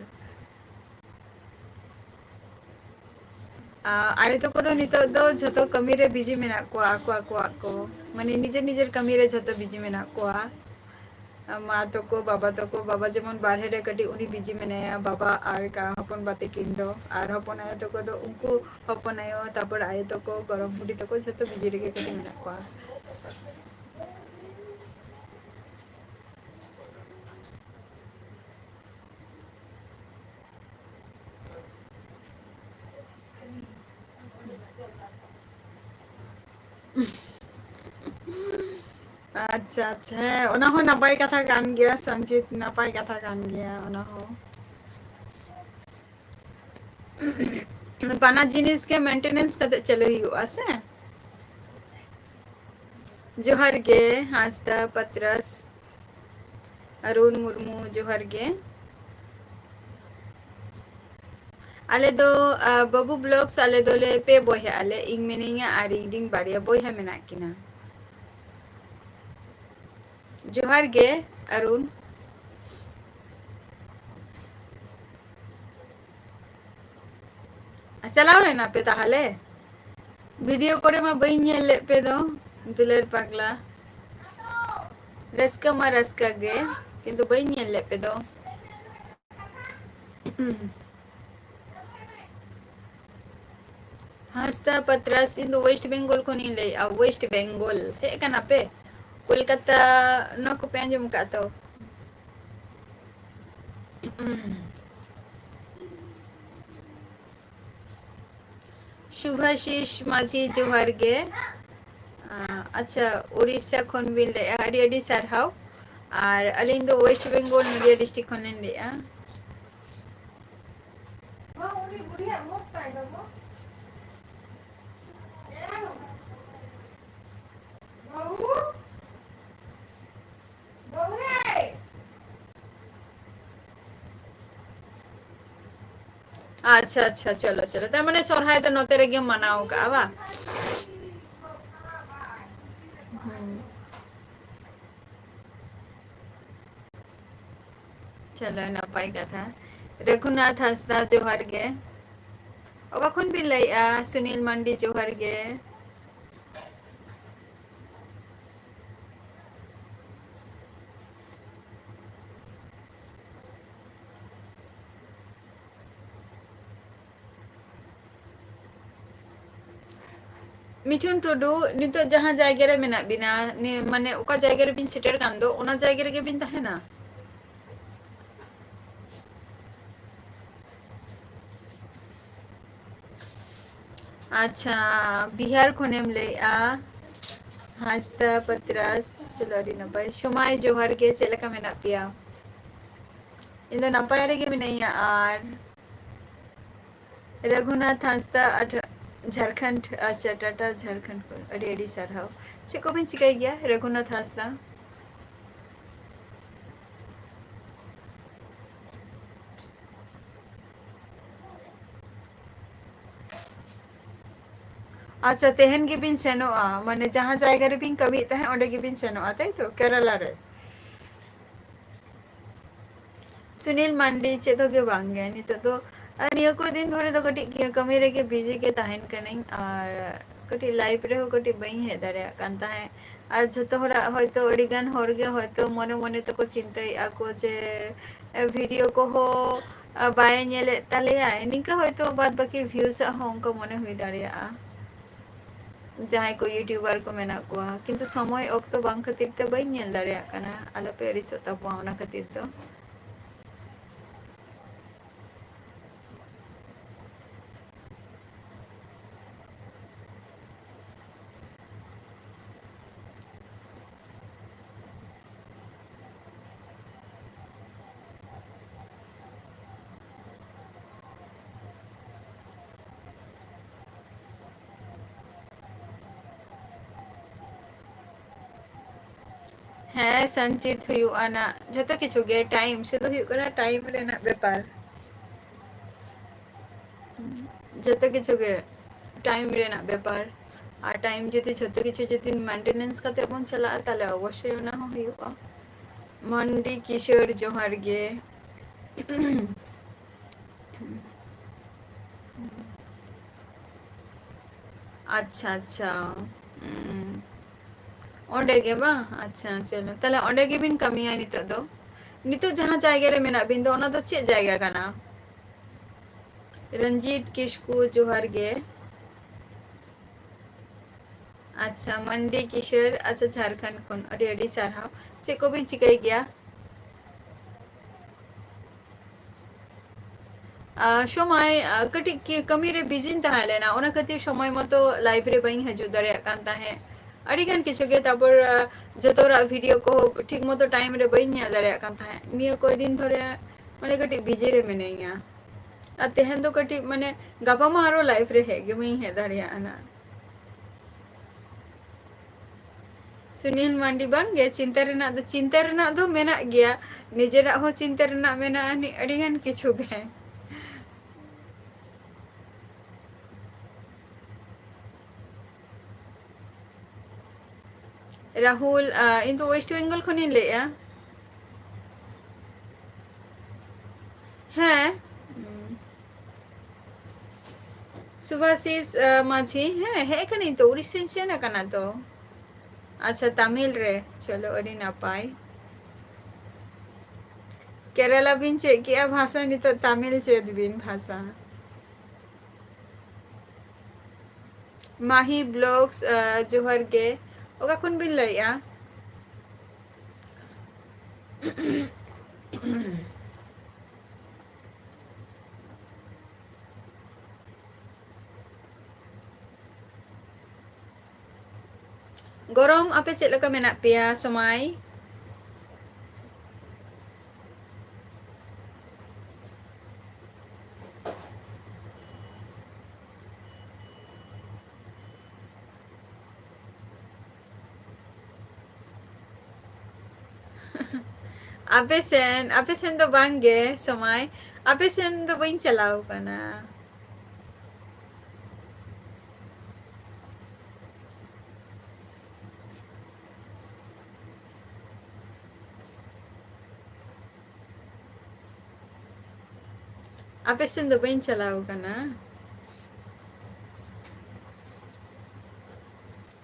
ᱟ, ᱟᱭᱳ ᱛᱟᱠᱚ ᱫᱚ ᱱᱤᱛᱚᱜ ᱫᱚ ᱡᱷᱚᱛᱚ ᱠᱟᱹᱢᱤ ᱨᱮ busy ᱢᱮᱱᱟᱜ ᱠᱚᱣᱟ, ᱟᱠᱚ ᱟᱠᱚᱣᱟᱜ ᱠᱚ, ᱢᱟᱱᱮ ᱱᱤᱡᱮᱨ ᱱᱤᱡᱮᱨ ᱠᱟᱹᱢᱤ ᱨᱮ ᱡᱷᱚᱛᱚ busy ᱢᱮᱱᱟᱜ ᱠᱚᱣᱟ᱾ ᱟ, ᱢᱟ ᱛᱟᱠᱚ, ᱵᱟᱵᱟ ᱛᱟᱠᱚ, ᱵᱟᱵᱟ ᱡᱮᱢᱚᱱ ᱵᱟᱨᱦᱮ ᱨᱮ ᱠᱟᱹᱴᱤᱡ ᱩᱱᱤ busy ᱢᱮᱱᱟᱭᱟ, ᱵᱟᱵᱟ ᱟᱨ ᱠᱟ-, ᱦᱚᱯᱚᱱ ᱵᱟ ᱛᱟᱹᱠᱤᱱ ᱫᱚ, ᱟᱨ ᱦᱚᱯᱚᱱ ᱟᱭᱳ ᱛᱟᱠᱚ ᱫᱚ ᱩᱱᱠᱩ ᱦᱚᱯᱚᱱ ᱟᱭᱳ, ᱛᱟᱯᱚᱨ ᱟᱭᱳ ᱛᱟᱠᱚ, ᱜᱚᱲᱚᱢ ᱵᱩᱰᱷᱤ ᱛᱟᱠᱚ ᱡᱷᱚᱛᱚ busy ᱨᱮᱜᱮ ᱠᱟᱹᱴᱤᱡ ᱢᱮᱱᱟᱜ ᱠᱚᱣᱟ᱾ ᱟᱪᱪᱷᱟ, ᱟᱪᱪᱷᱟ, ᱦᱮᱸ, ᱚᱱᱟ ᱦᱚᱸ ᱱᱟᱯᱟᱭ ᱠᱟᱛᱷᱟ ᱠᱟᱱ ᱜᱮᱭᱟ, ᱥᱚᱧᱡᱤᱛ, ᱱᱟᱯᱟᱭ ᱠᱟᱛᱷᱟ ᱠᱟᱱ ᱜᱮᱭᱟ ᱚᱱᱟ ᱦᱚᱸ᱾ ᱵᱟᱱᱟᱨ ᱡᱤᱱᱤᱥ ᱜᱮ maintenance ᱠᱟᱛᱮ ᱪᱟᱹᱞᱩᱭ ᱦᱩᱭᱩᱜᱼᱟ ᱥᱮ᱾ ᱡᱚᱦᱟᱨ ᱜᱮ, ᱦᱟᱸᱥᱫᱟ ᱯᱟᱛᱨᱟᱥ, ᱚᱨᱩᱱ ᱢᱩᱨᱢᱩ, ᱡᱚᱦᱟᱨ ᱜᱮ᱾ ᱟᱞᱮ ᱫᱚ, ᱟ, ᱵᱟᱹᱵᱩ Vlogs, ᱟᱞᱮ ᱫᱚᱞᱮ ᱯᱮ ᱵᱚᱭᱦᱟᱜ ᱟᱞᱮ, ᱤᱧ ᱢᱤᱱᱟᱹᱧᱟ ᱟᱨ ᱤᱧ ᱨᱤᱱ ᱵᱟᱨᱭᱟ ᱵᱚᱭᱦᱟ ᱢᱮᱱᱟᱜ ᱠᱤᱱᱟ᱾ ᱡᱚᱦᱟᱨ ᱜᱮ, ᱚᱨᱩᱱ᱾ ᱪᱟᱞᱟᱣ ᱞᱮᱱᱟ ᱯᱮ ᱛᱟᱦᱞᱮ? ᱵᱷᱤᱰᱤᱭᱳ ᱠᱚᱨᱮ ᱢᱟ ᱵᱟᱹᱧ ᱧᱮᱞ ᱞᱮᱫ ᱯᱮ ᱫᱚ, ᱫᱩᱞᱟᱹᱲ ᱯᱟᱜᱽᱞᱟ᱾ ᱨᱟᱹᱥᱠᱟᱹ ᱢᱟ ᱨᱟᱹᱥᱠᱟᱹ ᱜᱮ, ᱠᱤᱱᱛᱩ ᱵᱟᱹᱧ ᱧᱮᱞ ᱞᱮᱫ ᱯᱮ ᱫᱚ᱾ ᱦᱟᱸᱥᱫᱟ ᱯᱟᱛᱨᱟᱥ, ᱤᱧ ᱫᱚ West Bengal ᱠᱷᱚᱱᱤᱧ ᱞᱟᱹᱭᱮᱫᱼᱟ᱾ West Bengal ᱦᱮᱡ ᱠᱟᱱᱟ ᱯᱮ? ᱠᱳᱞᱠᱟᱛᱟ ᱱᱚᱣᱟ ᱠᱚᱯᱮ ᱟᱸᱡᱚᱢ ᱟᱠᱟᱫ ᱛᱚ? ᱥᱩᱵᱷᱟᱥᱤᱥ ᱢᱟᱹᱡᱷᱤ, ᱡᱚᱦᱟᱨ ᱜᱮ᱾ ᱟᱸ, ᱟᱪᱪᱷᱟ, ᱩᱲᱤᱥᱥᱟ ᱠᱷᱚᱱ ᱵᱤᱱ ᱞᱟᱹᱭᱮᱫᱼᱟ, ᱟᱹᱰᱤ ᱟᱹᱰᱤ ᱥᱟᱨᱦᱟᱣ᱾ ᱟᱨ ᱟᱹᱞᱤᱧ ᱫᱚ West Bengal, ᱱᱚᱫᱤᱭᱟ district ᱠᱷᱚᱱ ᱞᱤᱧ ᱞᱟᱹᱭᱮᱫᱼᱟ᱾ ᱟᱪᱪᱷᱟ, ᱟᱪᱪᱷᱟ, ᱪᱚᱞᱚ, ᱪᱚᱞᱚ᱾ ᱛᱟᱨ ᱢᱟᱱᱮ ᱥᱚᱨᱦᱟᱭ ᱫᱚ ᱱᱚᱛᱮ ᱨᱮᱜᱮᱢ ᱢᱟᱱᱟᱣ ᱠᱟᱜᱼᱟ, ᱵᱟᱝ? ᱦᱩᱸ᱾ ᱪᱚᱞᱚ, ᱱᱟᱯᱟᱭ ᱠᱟᱛᱷᱟ᱾ ᱨᱟᱹᱜᱷᱩᱱᱟᱛᱷ ᱦᱟᱸᱥᱫᱟ, ᱡᱚᱦᱟᱨ ᱜᱮ᱾ ᱚᱠᱟ ᱠᱷᱚᱱ ᱵᱤᱱ ᱞᱟᱹᱭᱮᱜᱼᱟ? ᱥᱩᱱᱤᱞ ᱢᱟᱱᱰᱤ, ᱡᱚᱦᱟᱨ ᱜᱮ᱾ ᱢᱤᱴᱷᱩᱱ ᱴᱩᱰᱩ, ᱱᱤᱛᱚᱜ ᱡᱟᱦᱟᱸ ᱡᱟᱭᱜᱟ ᱨᱮ ᱢᱮᱱᱟᱜ ᱵᱤᱱᱟ, ᱱᱤ-, ᱢᱟᱱᱮ ᱚᱠᱟ ᱡᱟᱭᱜᱟ ᱨᱮᱵᱤᱱ ᱥᱮᱴᱮᱨ ᱠᱟᱱ ᱫᱚ, ᱚᱱᱟ ᱡᱟᱭᱜᱟ ᱨᱮᱜᱮ ᱵᱤᱱ ᱛᱟᱦᱮᱱᱟ? ᱟᱪᱪᱷᱟ, ᱵᱤᱦᱟᱨ ᱠᱷᱚᱱᱮᱢ ᱞᱟᱹᱭᱮᱜᱼᱟ, ᱦᱟᱸᱥᱫᱟ ᱯᱟᱛᱨᱟᱥ᱾ ᱪᱚᱞᱚ, ᱟᱹᱰᱤ ᱱᱟᱯᱟᱭ᱾ ᱥᱚᱢᱟᱭ, ᱡᱚᱦᱟᱨ ᱜᱮ, ᱪᱮᱫ ᱞᱮᱠᱟ ᱢᱮᱱᱟᱜ ᱯᱮᱭᱟ? ᱤᱧ ᱫᱚ ᱱᱟᱯᱟᱭ ᱨᱮᱜᱮ ᱢᱤᱱᱟᱹᱧᱟ᱾ ᱟᱨ ᱨᱟᱹᱜᱷᱩᱱᱟᱛᱷ ᱦᱟᱸᱥᱫᱟ, ᱟᱴ-, ᱡᱷᱟᱲᱠᱷᱚᱸᱰ, ᱟᱪᱪᱷᱟ, ᱴᱟᱴᱟ, ᱡᱷᱟᱲᱠᱷᱚᱸᱰ ᱠᱷᱚᱱ᱾ ᱟᱹᱰᱤ ᱟᱹᱰᱤ ᱥᱟᱨᱦᱟᱣ᱾ ᱪᱮᱫ ᱠᱚᱵᱤᱱ ᱪᱤᱠᱟᱹᱭ ᱜᱮᱭᱟ, ᱨᱟᱹᱜᱷᱩᱱᱟᱛᱷ ᱦᱟᱸᱥᱫᱟ? ᱟᱪᱪᱷᱟ, ᱛᱮᱦᱮᱧ ᱜᱮᱵᱤᱱ ᱥᱮᱱᱚᱜᱼᱟ, ᱢᱟᱱᱮ ᱡᱟᱦᱟᱸ ᱡᱟᱭᱜᱟ ᱨᱮᱵᱤᱱ ᱠᱟᱹᱢᱤᱭᱮᱫ ᱛᱟᱦᱮᱸᱫ, ᱚᱸᱰᱮ ᱜᱮᱵᱤᱱ ᱥᱮᱱᱚᱜᱼᱟ, ᱛᱟᱭ ᱛᱚ? ᱠᱮᱨᱟᱞᱟ ᱨᱮ᱾ ᱥᱩᱱᱤᱞ ᱢᱟᱱᱰᱤ, ᱪᱮᱫ ᱦᱚᱸ ᱜᱮ ᱵᱟᱝ ᱜᱮ ᱱᱤᱛᱚᱜ ᱫᱚ᱾ ᱟᱨ ᱱᱤᱭᱟᱹ ᱠᱚ ᱫᱤᱱ ᱫᱷᱚᱨᱮ ᱫᱚ ᱠᱟᱹᱴᱤᱡ ᱠᱤ-, ᱠᱟᱹᱢᱤ ᱨᱮᱜᱮ busy ᱜᱮ ᱛᱟᱦᱮᱱ ᱠᱟᱹᱱᱟᱹᱧ, ᱟᱨ ᱠᱟᱹᱴᱤᱡ live ᱨᱮᱦᱚᱸ ᱠᱟᱹᱴᱤᱡ ᱵᱟᱹᱧ ᱦᱮᱡ ᱫᱟᱲᱮᱭᱟᱜ ᱠᱟᱱ ᱛᱟᱦᱮᱸᱫ᱾ ᱟᱨ ᱡᱷᱚᱛᱚ ᱦᱚᱲᱟᱜ ᱦᱚᱭᱛᱳ, ᱟᱹᱰᱤ ᱜᱟᱱ ᱦᱚᱲ ᱜᱮ ᱦᱚᱭᱛᱳ ᱢᱚᱱᱮ ᱢᱚᱱᱮ ᱛᱮᱠᱚ ᱪᱤᱱᱛᱟᱹᱭᱮᱫᱼᱟ ᱠᱚ ᱡᱮ, ᱮ, video ᱠᱚᱦᱚᱸ, ᱟᱨ ᱵᱟᱭ ᱧᱮᱞᱮᱫ ᱛᱟᱞᱮᱭᱟᱭ, ᱱᱤᱝᱠᱟᱹ ᱦᱚᱭᱛᱳ ᱵᱟᱫ ᱵᱟᱹᱠᱤ views ᱟᱜ ᱦᱚᱸ ᱚᱱᱠᱟ ᱢᱚᱱᱮ ᱦᱩᱭ ᱫᱟᱲᱮᱭᱟᱜᱼᱟ᱾ ᱡᱟᱦᱟᱸᱭ ᱠᱚ YouTuber ᱠᱚ ᱢᱮᱱᱟᱜ ᱠᱚᱣᱟ, ᱠᱤᱱᱛᱩ ᱥᱚᱢᱚᱭ ᱚᱠᱛᱚ ᱵᱟᱝ ᱠᱷᱟᱹᱛᱤᱨ ᱛᱮ ᱵᱟᱹᱧ ᱧᱮᱞ ᱫᱟᱲᱮᱭᱟᱜ ᱠᱟᱱᱟ᱾ ᱟᱞᱚᱯᱮ ᱟᱹᱲᱤᱥᱚᱜ ᱛᱟᱵᱚᱣᱟ ᱚᱱᱟ ᱠᱷᱟᱹᱛᱤᱨ ᱫᱚ᱾ ᱦᱮᱸ, ᱥᱟᱱᱪᱤᱛ ᱦᱩᱭᱩᱜᱼᱟ ᱱᱟᱜ᱾ ᱡᱷᱚᱛᱚ ᱠᱤᱪᱷᱩ ᱜᱮ time, ᱥᱩᱫᱷᱩ ᱦᱩᱭᱩᱜ ᱠᱟᱱᱟ time ᱨᱮᱱᱟᱜ ᱵᱮᱯᱟᱨ᱾ ᱡᱷᱚᱛᱚ ᱠᱤᱪᱷᱩ ᱜᱮ time ᱨᱮᱱᱟᱜ ᱵᱮᱯᱟᱨ᱾ ᱟᱨ time ᱡᱩᱫᱤ ᱡᱷᱚᱛᱚ ᱠᱤᱪᱷᱩ ᱡᱩᱫᱤ maintenance ᱠᱟᱛᱮ ᱵᱚᱱ ᱪᱟᱞᱟᱜᱼᱟ, ᱛᱟᱦᱞᱮ ᱚᱵᱚᱥᱥᱳᱭ ᱚᱱᱟ ᱦᱚᱸ ᱦᱩᱭᱩᱜᱼᱟ᱾ ᱢᱟᱱᱰᱤ ᱠᱤᱥᱳᱨ, ᱡᱚᱦᱟᱨ ᱜᱮ᱾ ᱟᱪᱪᱷᱟ, ᱟᱪᱪᱷᱟ᱾ ᱩᱸ᱾ ᱚᱸᱰᱮ ᱜᱮ ᱵᱟᱝ? ᱟᱪᱪᱷᱟ, ᱪᱚᱞᱚ᱾ ᱛᱟᱦᱞᱮ ᱚᱸᱰᱮ ᱜᱮᱵᱤᱱ ᱠᱟᱹᱢᱤᱭᱟ ᱱᱤᱛᱚᱜ ᱫᱚ? ᱱᱤᱛᱚᱜ ᱡᱟᱦᱟᱸ ᱡᱟᱭᱜᱟ ᱨᱮ ᱢᱮᱱᱟᱜ ᱵᱤᱱ ᱫᱚ, ᱚᱱᱟ ᱫᱚ ᱪᱮᱫ ᱡᱟᱭᱜᱟ ᱠᱟᱱᱟ? ᱨᱚᱧᱡᱤᱛ ᱠᱤᱥᱠᱩ, ᱡᱚᱦᱟᱨ ᱜᱮ᱾ ᱟᱪᱪᱷᱟ, ᱢᱟᱱᱰᱤ ᱠᱤᱥᱳᱨ, ᱟᱪᱪᱷᱟ, ᱡᱷᱟᱲᱠᱷᱚᱸᱰ ᱠᱷᱚᱱ᱾ ᱟᱹᱰᱤ, ᱟᱹᱰᱤ ᱥᱟᱨᱦᱟᱣ᱾ ᱪᱮᱫ ᱠᱚᱵᱤᱱ ᱪᱤᱠᱟᱹᱭ ᱜᱮᱭᱟ? ᱟᱨ ᱥᱚᱢᱚᱭ, ᱟᱨ ᱠᱟᱹᱴᱤᱡ ᱠᱤ-, ᱠᱟᱹᱢᱤ ᱨᱮ ᱵᱤᱡᱤᱧ ᱛᱟᱦᱮᱸ ᱞᱮᱱᱟ, ᱚᱱᱟ ᱠᱷᱟᱹᱛᱤᱨ ᱥᱚᱢᱚᱭ ᱢᱚᱛᱚ live ᱨᱮ ᱵᱟᱹᱧ ᱦᱤᱡᱩᱜ ᱫᱟᱲᱮᱭᱟᱜ ᱠᱟᱱ ᱛᱟᱦᱮᱸᱫ᱾ ᱟᱹᱰᱤ ᱜᱟᱱ ᱠᱤᱪᱷᱩ ᱜᱮ, ᱛᱟᱨᱯᱚᱨ, ᱟᱨ ᱡᱚᱛᱚ ᱦᱚᱲᱟᱜ video ᱠᱚ ᱴᱷᱤᱠ ᱢᱚᱛᱚ time ᱨᱮ ᱵᱟᱹᱧ ᱧᱮᱞ ᱫᱟᱲᱮᱭᱟᱜ ᱠᱟᱱ ᱛᱟᱦᱮᱸᱫ᱾ ᱱᱤᱭᱟᱹ ᱠᱚᱭ ᱫᱤᱱ ᱫᱷᱚᱨᱮ ᱢᱟᱱᱮ ᱠᱟᱹᱴᱤᱡ ᱵᱤᱡᱤ ᱨᱮ ᱢᱤᱱᱟᱹᱧᱟ᱾ ᱟᱨ ᱛᱮᱦᱮᱧ ᱫᱚ ᱠᱟᱹᱴᱤᱡ ᱢᱟᱱᱮ ᱜᱟᱯᱟ ᱢᱟ ᱟᱨᱚ live ᱨᱮ ᱦᱮᱡ ᱜᱮ ᱵᱟᱹᱧ ᱦᱮᱡ ᱫᱟᱲᱮᱭᱟᱜᱼᱟ ᱱᱟᱜ᱾ ᱥᱩᱱᱤᱞ ᱢᱟᱱᱰᱤ, ᱵᱟᱝ ᱜᱮ, ᱪᱤᱱᱛᱟᱹ ᱨᱮᱱᱟᱜ ᱫᱚ, ᱪᱤᱱᱛᱟᱹ ᱨᱮᱱᱟᱜ ᱫᱚ ᱢᱮᱱᱟᱜ ᱜᱮᱭᱟ, ᱱᱤᱡᱮᱨᱟᱜ ᱦᱚᱸ ᱪᱤᱱᱛᱟᱹ ᱨᱮᱱᱟᱜ ᱢᱮᱱᱟᱜᱼᱟ, ᱟᱹᱰᱤ ᱜᱟᱱ ᱠᱤᱪᱷᱩ ᱜᱮ᱾ ᱨᱟᱦᱩᱞ, ᱟᱸ, ᱤᱧ ᱫᱚ West Bengal ᱠᱷᱚᱱᱤᱧ ᱞᱟᱹᱭᱮᱜᱼᱟ᱾ ᱦᱮᱸ᱾ ᱥᱩᱵᱷᱟᱥᱤᱥ, ᱟᱸ, ᱢᱟᱹᱡᱷᱤ, ᱦᱮᱸ, ᱦᱮᱡ ᱟᱠᱟᱱᱟᱹᱧ ᱛᱚ, ᱩᱲᱤᱥᱥᱟᱧ ᱥᱮᱱ ᱟᱠᱟᱱᱟ ᱛᱚ᱾ ᱟᱪᱪᱷᱟ, ᱛᱟᱢᱤᱞ ᱨᱮ, ᱪᱚᱞᱚ, ᱟᱹᱰᱤ ᱱᱟᱯᱟᱭ᱾ ᱠᱮᱨᱟᱞᱟ ᱵᱤᱱ ᱪᱮᱫ ᱠᱮᱜᱼᱟ ᱵᱷᱟᱥᱟ, ᱱᱤᱛᱚᱜ ᱛᱟᱢᱤᱞ ᱪᱮᱫ ᱵᱤᱱ ᱵᱷᱟᱥᱟ᱾ ᱢᱟᱦᱤ ᱵᱞᱚᱜᱥ, ᱟᱸ, ᱡᱚᱦᱟᱨ ᱜᱮ᱾ ᱚᱠᱟ ᱠᱷᱚᱱ ᱵᱤᱱ ᱞᱟᱹᱭᱮᱜᱼᱟ? ᱜᱚᱨᱚᱢ, ᱟᱯᱮ ᱪᱮᱫ ᱞᱮᱠᱟ ᱢᱮᱱᱟᱜ ᱯᱮᱭᱟ ᱥᱚᱢᱟᱭ? ᱟᱯᱮ ᱥᱮᱱ, ᱟᱯᱮ ᱥᱮᱱ ᱫᱚ ᱵᱟᱝ ᱜᱮ ᱥᱚᱢᱟᱭ, ᱟᱯᱮ ᱥᱮᱱ ᱫᱚ ᱵᱟᱹᱧ ᱪᱟᱞᱟᱣ ᱠᱟᱱᱟ᱾ ᱟᱯᱮ ᱥᱮᱱ ᱫᱚ ᱵᱟᱹᱧ ᱪᱟᱞᱟᱣ ᱠᱟᱱᱟ᱾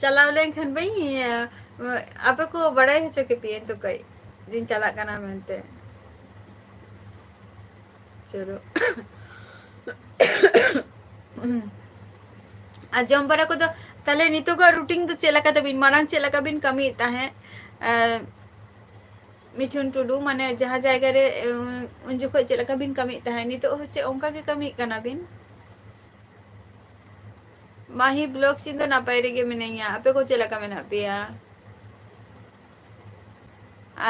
ᱪᱟᱞᱟᱣ ᱞᱮᱱᱠᱷᱟᱱ ᱵᱟᱹᱧ, ᱤᱭᱟᱹ, ᱟᱯᱮ ᱠᱚ ᱵᱟᱲᱟᱭ ᱦᱚᱪᱚ ᱠᱮᱯᱮᱭᱟᱹᱧ ᱛᱚ ᱠᱟᱹᱡ ᱡᱮᱧ ᱪᱟᱞᱟᱜ ᱠᱟᱱᱟ ᱢᱮᱱᱛᱮ᱾ ᱪᱚᱞᱚ᱾ ᱟᱨ ᱡᱚᱢ ᱵᱟᱲᱟ ᱠᱚᱫᱚ ᱛᱟᱦᱞᱮ ᱱᱤᱛᱚᱜᱟᱜ ᱨᱩᱴᱤᱱ ᱫᱚ ᱪᱮᱫ ᱞᱮᱠᱟ ᱛᱟᱵᱤᱱ? ᱢᱟᱲᱟᱝ ᱪᱮᱫ ᱞᱮᱠᱟ ᱵᱤᱱ ᱠᱟᱹᱢᱤᱭᱮᱫ ᱛᱟᱦᱮᱸᱫ? ᱮᱸ, ᱢᱤᱴᱷᱩᱱ ᱴᱩᱰᱩ, ᱢᱟᱱᱮ ᱡᱟᱦᱟᱸ ᱡᱟᱭᱜᱟ ᱨᱮ, ᱩᱸ, ᱩᱱ ᱡᱚᱠᱷᱚᱡ ᱪᱮᱫ ᱞᱮᱠᱟ ᱵᱤᱱ ᱠᱟᱹᱢᱤᱭᱮᱫ ᱛᱟᱦᱮᱸᱫ, ᱱᱤᱛᱚᱜ ᱦᱚᱸ ᱪᱮᱫ ᱚᱱᱠᱟ ᱜᱮ ᱠᱟᱹᱢᱤᱭᱮᱫ ᱠᱟᱱᱟ ᱵᱤᱱ? ᱢᱟᱦᱤ ᱵᱞᱚᱜᱥ, ᱤᱧ ᱫᱚ ᱱᱟᱯᱟᱭ ᱨᱮᱜᱮ ᱢᱤᱱᱟᱹᱧᱟ᱾ ᱟᱯᱮ ᱠᱚ ᱪᱮᱫ ᱞᱮᱠᱟ ᱢᱮᱱᱟᱜ ᱯᱮᱭᱟ?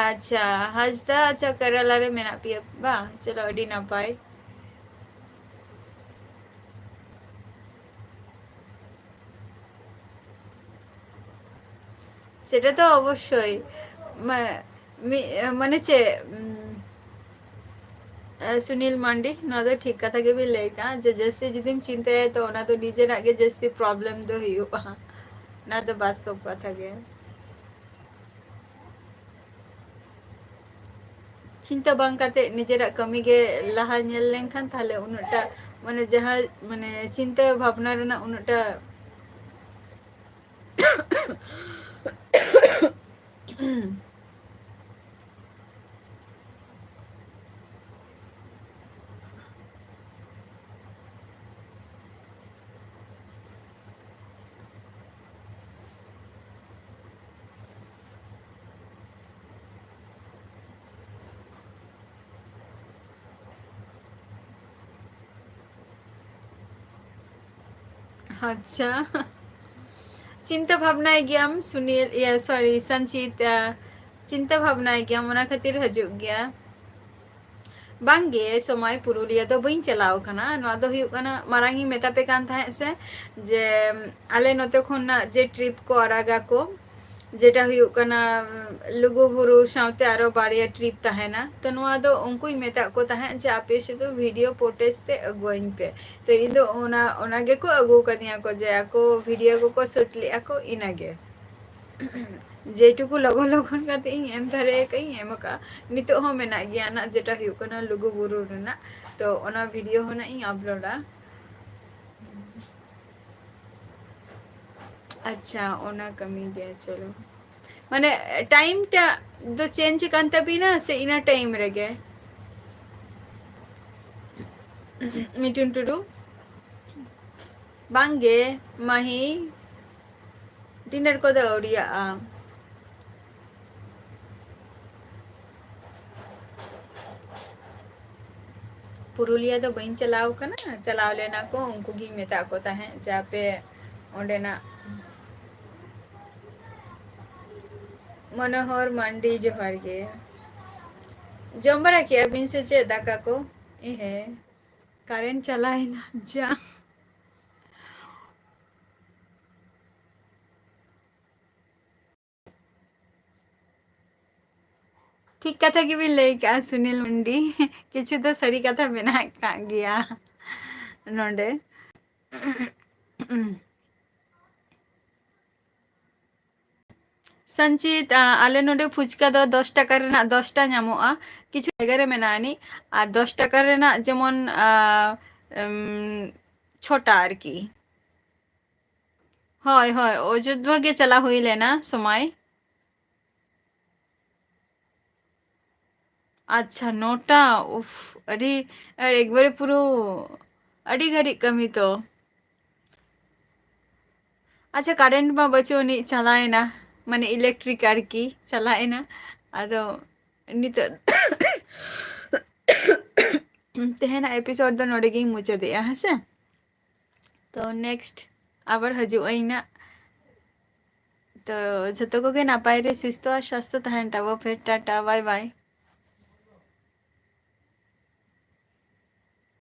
ᱟᱪᱪᱷᱟ, ᱦᱟᱸᱥᱫᱟ, ᱟᱪᱪᱷᱟ, ᱠᱮᱨᱟᱞᱟ ᱨᱮ ᱢᱮᱱᱟᱜ ᱯᱮᱭᱟ ᱵᱟᱝ? ᱪᱚᱞᱚ, ᱟᱹᱰᱤ ᱱᱟᱯᱟᱭ᱾ ᱥᱮᱴᱟ ᱛᱚ ᱚᱵᱚᱥᱥᱳᱭ, ᱢᱟ-, ᱢᱤ-, ᱢᱟᱱᱮ ᱪᱮᱫ, ᱩᱢ, ᱮ, ᱥᱩᱱᱤᱞ ᱢᱟᱱᱰᱤ, ᱱᱚᱣᱟ ᱫᱚ ᱴᱷᱤᱠ ᱠᱟᱛᱷᱟ ᱜᱮᱵᱤᱱ ᱞᱟᱹᱭ ᱠᱟᱜᱼᱟ, ᱡᱮ ᱡᱟᱹᱥᱛᱤ ᱡᱩᱫᱤᱢ ᱪᱤᱱᱛᱟᱹᱭᱟ ᱛᱚ ᱚᱱᱟ ᱫᱚ ᱱᱤᱡᱮᱨᱟᱜ ᱜᱮ ᱡᱟᱹᱥᱛᱤ problem ᱫᱚ ᱦᱩᱭᱩᱜᱼᱟ᱾ ᱚᱱᱟ ᱫᱚ ᱵᱟᱥᱛᱚᱵ ᱠᱟᱛᱷᱟ ᱜᱮ᱾ ᱪᱤᱱᱛᱟᱹ ᱵᱟᱝ ᱠᱟᱛᱮ ᱱᱤᱡᱮᱨᱟᱜ ᱠᱟᱹᱢᱤ ᱜᱮ ᱞᱟᱦᱟ ᱧᱮᱞ ᱞᱮᱱᱠᱷᱟᱱ ᱛᱟᱦᱞᱮ ᱩᱱᱟᱹᱜ ᱴᱟ, ᱢᱟᱱᱮ ᱡᱟᱦᱟᱸ, ᱢᱟᱱᱮ ᱪᱤᱱᱛᱟᱹ ᱵᱷᱟᱵᱽᱱᱟ ᱨᱮᱱᱟᱜ ᱩᱱᱟᱹᱜ ᱴᱟ, ᱦᱩᱸ᱾ ᱟᱪᱪᱷᱟ᱾ ᱪᱤᱱᱛᱟᱹ ᱵᱷᱟᱵᱽᱱᱟᱭ ᱜᱮᱭᱟᱢ ᱥᱩᱱᱤᱞ, ᱤᱭᱟᱹ, sorry, ᱥᱟᱱᱪᱤᱛ, ᱟ, ᱪᱤᱱᱛᱟᱹ ᱵᱷᱟᱵᱽᱱᱟᱭ ᱜᱮᱭᱟᱢ, ᱚᱱᱟ ᱠᱷᱟᱹᱛᱤᱨ ᱦᱤᱡᱩᱜ ᱜᱮᱭᱟ᱾ ᱵᱟᱝᱜᱮ, ᱥᱚᱢᱟᱭ, ᱯᱩᱨᱩᱞᱤᱭᱟᱹ ᱫᱚ ᱵᱟᱹᱧ ᱪᱟᱞᱟᱣ ᱠᱟᱱᱟ᱾ ᱱᱚᱣᱟ ᱫᱚ ᱦᱩᱭᱩᱜ ᱠᱟᱱᱟ, ᱢᱟᱲᱟᱝ ᱤᱧ ᱢᱮᱛᱟ ᱯᱮ ᱠᱟᱱ ᱛᱟᱦᱮᱸᱫ ᱥᱮ, ᱡᱮ ᱟᱞᱮ ᱱᱚᱛᱮ ᱠᱷᱚᱱᱟᱜ ᱡᱮ trip ᱠᱚ ᱟᱲᱟᱜᱟ ᱠᱚ, ᱡᱮᱴᱟ ᱦᱩᱭᱩᱜ ᱠᱟᱱᱟ, ᱞᱩᱜᱩᱵᱩᱨᱩ ᱥᱟᱶᱛᱮ ᱟᱨᱚ ᱵᱟᱨᱭᱟ trip ᱛᱟᱦᱮᱱᱟ᱾ ᱛᱚ ᱱᱚᱣᱟ ᱫᱚ ᱩᱱᱠᱩᱧ ᱢᱮᱛᱟᱜ ᱠᱚ ᱛᱟᱦᱮᱸᱫ ᱡᱮ ᱟᱯᱮ ᱥᱩᱫᱷᱩ video footage ᱛᱮ ᱟᱹᱜᱩᱣᱟᱹᱧ ᱯᱮ᱾ ᱛᱚ ᱤᱧ ᱫᱚ ᱚᱱᱟ, ᱚᱱᱟ ᱜᱮᱠᱚ ᱟᱹᱜᱩ ᱠᱟᱫᱤᱧᱟ ᱠᱚ, ᱡᱮ ᱟᱠᱚ video ᱠᱚᱠᱚ shoot ᱞᱮᱜᱼᱟ ᱠᱚ, ᱤᱱᱟᱹᱜᱮ᱾ ᱡᱮᱴᱩᱠᱩ ᱞᱚᱜᱚᱱ ᱞᱚᱜᱚᱱ ᱠᱟᱛᱮ ᱤᱧ ᱮᱢ ᱫᱟᱲᱮ ᱟᱠᱟᱫ ᱤᱧ ᱮᱢ ᱟᱠᱟᱫᱼᱟ᱾ ᱱᱤᱛᱚᱜ ᱦᱚᱸ ᱢᱮᱱᱟᱜ ᱜᱮᱭᱟ ᱱᱟᱜ, ᱡᱮᱴᱟ ᱦᱩᱭᱩᱜ ᱠᱟᱱᱟ ᱞᱩᱜᱩᱵᱩᱨᱩ ᱨᱮᱱᱟᱜ᱾ ᱛᱚ ᱚᱱᱟ video ᱦᱚᱸ ᱱᱟᱜ ᱤᱧ uploadᱟ᱾ ᱟᱪᱪᱷᱟ, ᱚᱱᱟ ᱠᱟᱹᱢᱤ ᱜᱮ, ᱪᱚᱞᱚ᱾ ᱢᱟᱱᱮ, time ᱴᱟᱜ ᱫᱚ change ᱟᱠᱟᱱ ᱛᱟᱵᱤᱱᱟ ᱥᱮ ᱤᱱᱟᱹ time ᱨᱮᱜᱮ? ᱢᱤᱴᱩᱱ ᱴᱩᱰᱩ, ᱵᱟᱝᱜᱮ, ᱢᱟᱹᱦᱤ, dinner ᱠᱚᱫᱚ ᱟᱹᱣᱨᱤᱭᱟᱜᱼᱟ᱾ ᱯᱩᱨᱩᱞᱤᱭᱟᱹ ᱫᱚ ᱵᱟᱹᱧ ᱪᱟᱞᱟᱣ ᱠᱟᱱᱟ, ᱪᱟᱞᱟᱣ ᱞᱮᱱᱟ ᱠᱚ, ᱩᱱᱠᱩ ᱜᱤᱧ ᱢᱮᱛᱟᱜ ᱠᱚ ᱛᱟᱦᱮᱸᱫ ᱡᱮ ᱟᱯᱮ ᱚᱸᱰᱮᱱᱟᱜ᱾ ᱢᱚᱱᱳᱦᱚᱨ ᱢᱟᱱᱰᱤ, ᱡᱚᱦᱟᱨ ᱜᱮ᱾ ᱡᱚᱢ ᱵᱟᱲᱟ ᱠᱮᱜᱼᱟ ᱵᱤᱱ ᱥᱮ ᱪᱮᱫ ᱫᱟᱠᱟ ᱠᱚ? ᱮ ᱦᱮᱸ, current ᱪᱟᱞᱟᱣᱮᱱᱟ ᱡᱟ᱾ ᱴᱷᱤᱠ ᱠᱟᱛᱷᱟ ᱜᱮᱵᱤᱱ ᱞᱟᱹᱭ ᱠᱟᱜᱼᱟ ᱥᱩᱱᱤᱞ ᱢᱟᱱᱰᱤ, ᱠᱤᱪᱷᱩ ᱫᱚ ᱥᱟᱹᱨᱤ ᱠᱟᱛᱷᱟ ᱢᱮᱱᱟᱜ ᱠᱟᱜ ᱜᱮᱭᱟ ᱱᱚᱰᱮ᱾ ᱥᱟᱱᱪᱤᱛ, ᱟ, ᱟᱞᱮ ᱱᱚᱰᱮ ᱯᱷᱩᱪᱠᱟ ᱫᱚ ᱫᱚᱥ ᱴᱟᱠᱟ ᱨᱮᱱᱟᱜ ᱫᱚᱥᱴᱟ ᱧᱟᱢᱚᱜᱼᱟ, ᱠᱤᱪᱷᱩ ᱡᱟᱭᱜᱟ ᱨᱮ ᱢᱮᱱᱟᱜ ᱟᱹᱱᱤᱡ, ᱟᱨ ᱫᱚᱥ ᱴᱟᱠᱟ ᱨᱮᱱᱟᱜ ᱡᱮᱢᱚᱱ, ᱟ, ᱩᱢ, ᱪᱷᱚᱴᱟ ᱟᱨᱠᱤ᱾ ᱦᱳᱭ, ᱦᱳᱭ, ᱚᱡᱳᱫᱽᱫᱷᱟ ᱜᱮ ᱪᱟᱞᱟᱣ ᱦᱩᱭ ᱞᱮᱱᱟ ᱥᱚᱢᱚᱭ᱾ ᱟᱪᱪᱷᱟ, ᱱᱚᱴᱟ᱾ ᱩᱯᱷ, ᱟᱹᱰᱤ, ᱮᱠᱵᱟᱨᱮ ᱯᱩᱨᱟᱹ ᱟᱹᱰᱤ ᱜᱷᱟᱹᱲᱤᱡ ᱠᱟᱹᱢᱤ ᱛᱚ᱾ ᱟᱪᱪᱷᱟ, current ᱢᱟ ᱵᱟᱹᱪᱩᱜ ᱟᱹᱱᱤᱡ, ᱪᱟᱞᱟᱣᱮᱱᱟ, ᱢᱟᱱᱮ electric ᱟᱨᱠᱤ, ᱪᱟᱞᱟᱣᱮᱱᱟ᱾ ᱟᱫᱚ ᱱᱤᱛᱚᱜ ᱛᱮᱦᱮᱧᱟᱜ episode ᱫᱚ ᱱᱚᱰᱮ ᱜᱤᱧ ᱢᱩᱪᱟᱹᱫᱮᱜᱼᱟ, ᱦᱮᱸ ᱥᱮ? ᱛᱚ next ᱟᱵᱟᱨ ᱦᱤᱡᱩᱜ ᱟᱹᱧ ᱱᱟᱜ᱾ ᱛᱚ ᱡᱷᱚᱛᱚ ᱠᱚᱜᱮ ᱱᱟᱯᱟᱭ ᱨᱮ ᱥᱩᱥᱛᱷᱚ ᱟᱨ ᱥᱟᱥᱛᱷᱚ ᱛᱟᱦᱮᱱ ᱛᱟᱵᱚ ᱯᱮ᱾ ᱴᱟᱴᱟ, ᱵᱟᱭ ᱵᱟᱭ᱾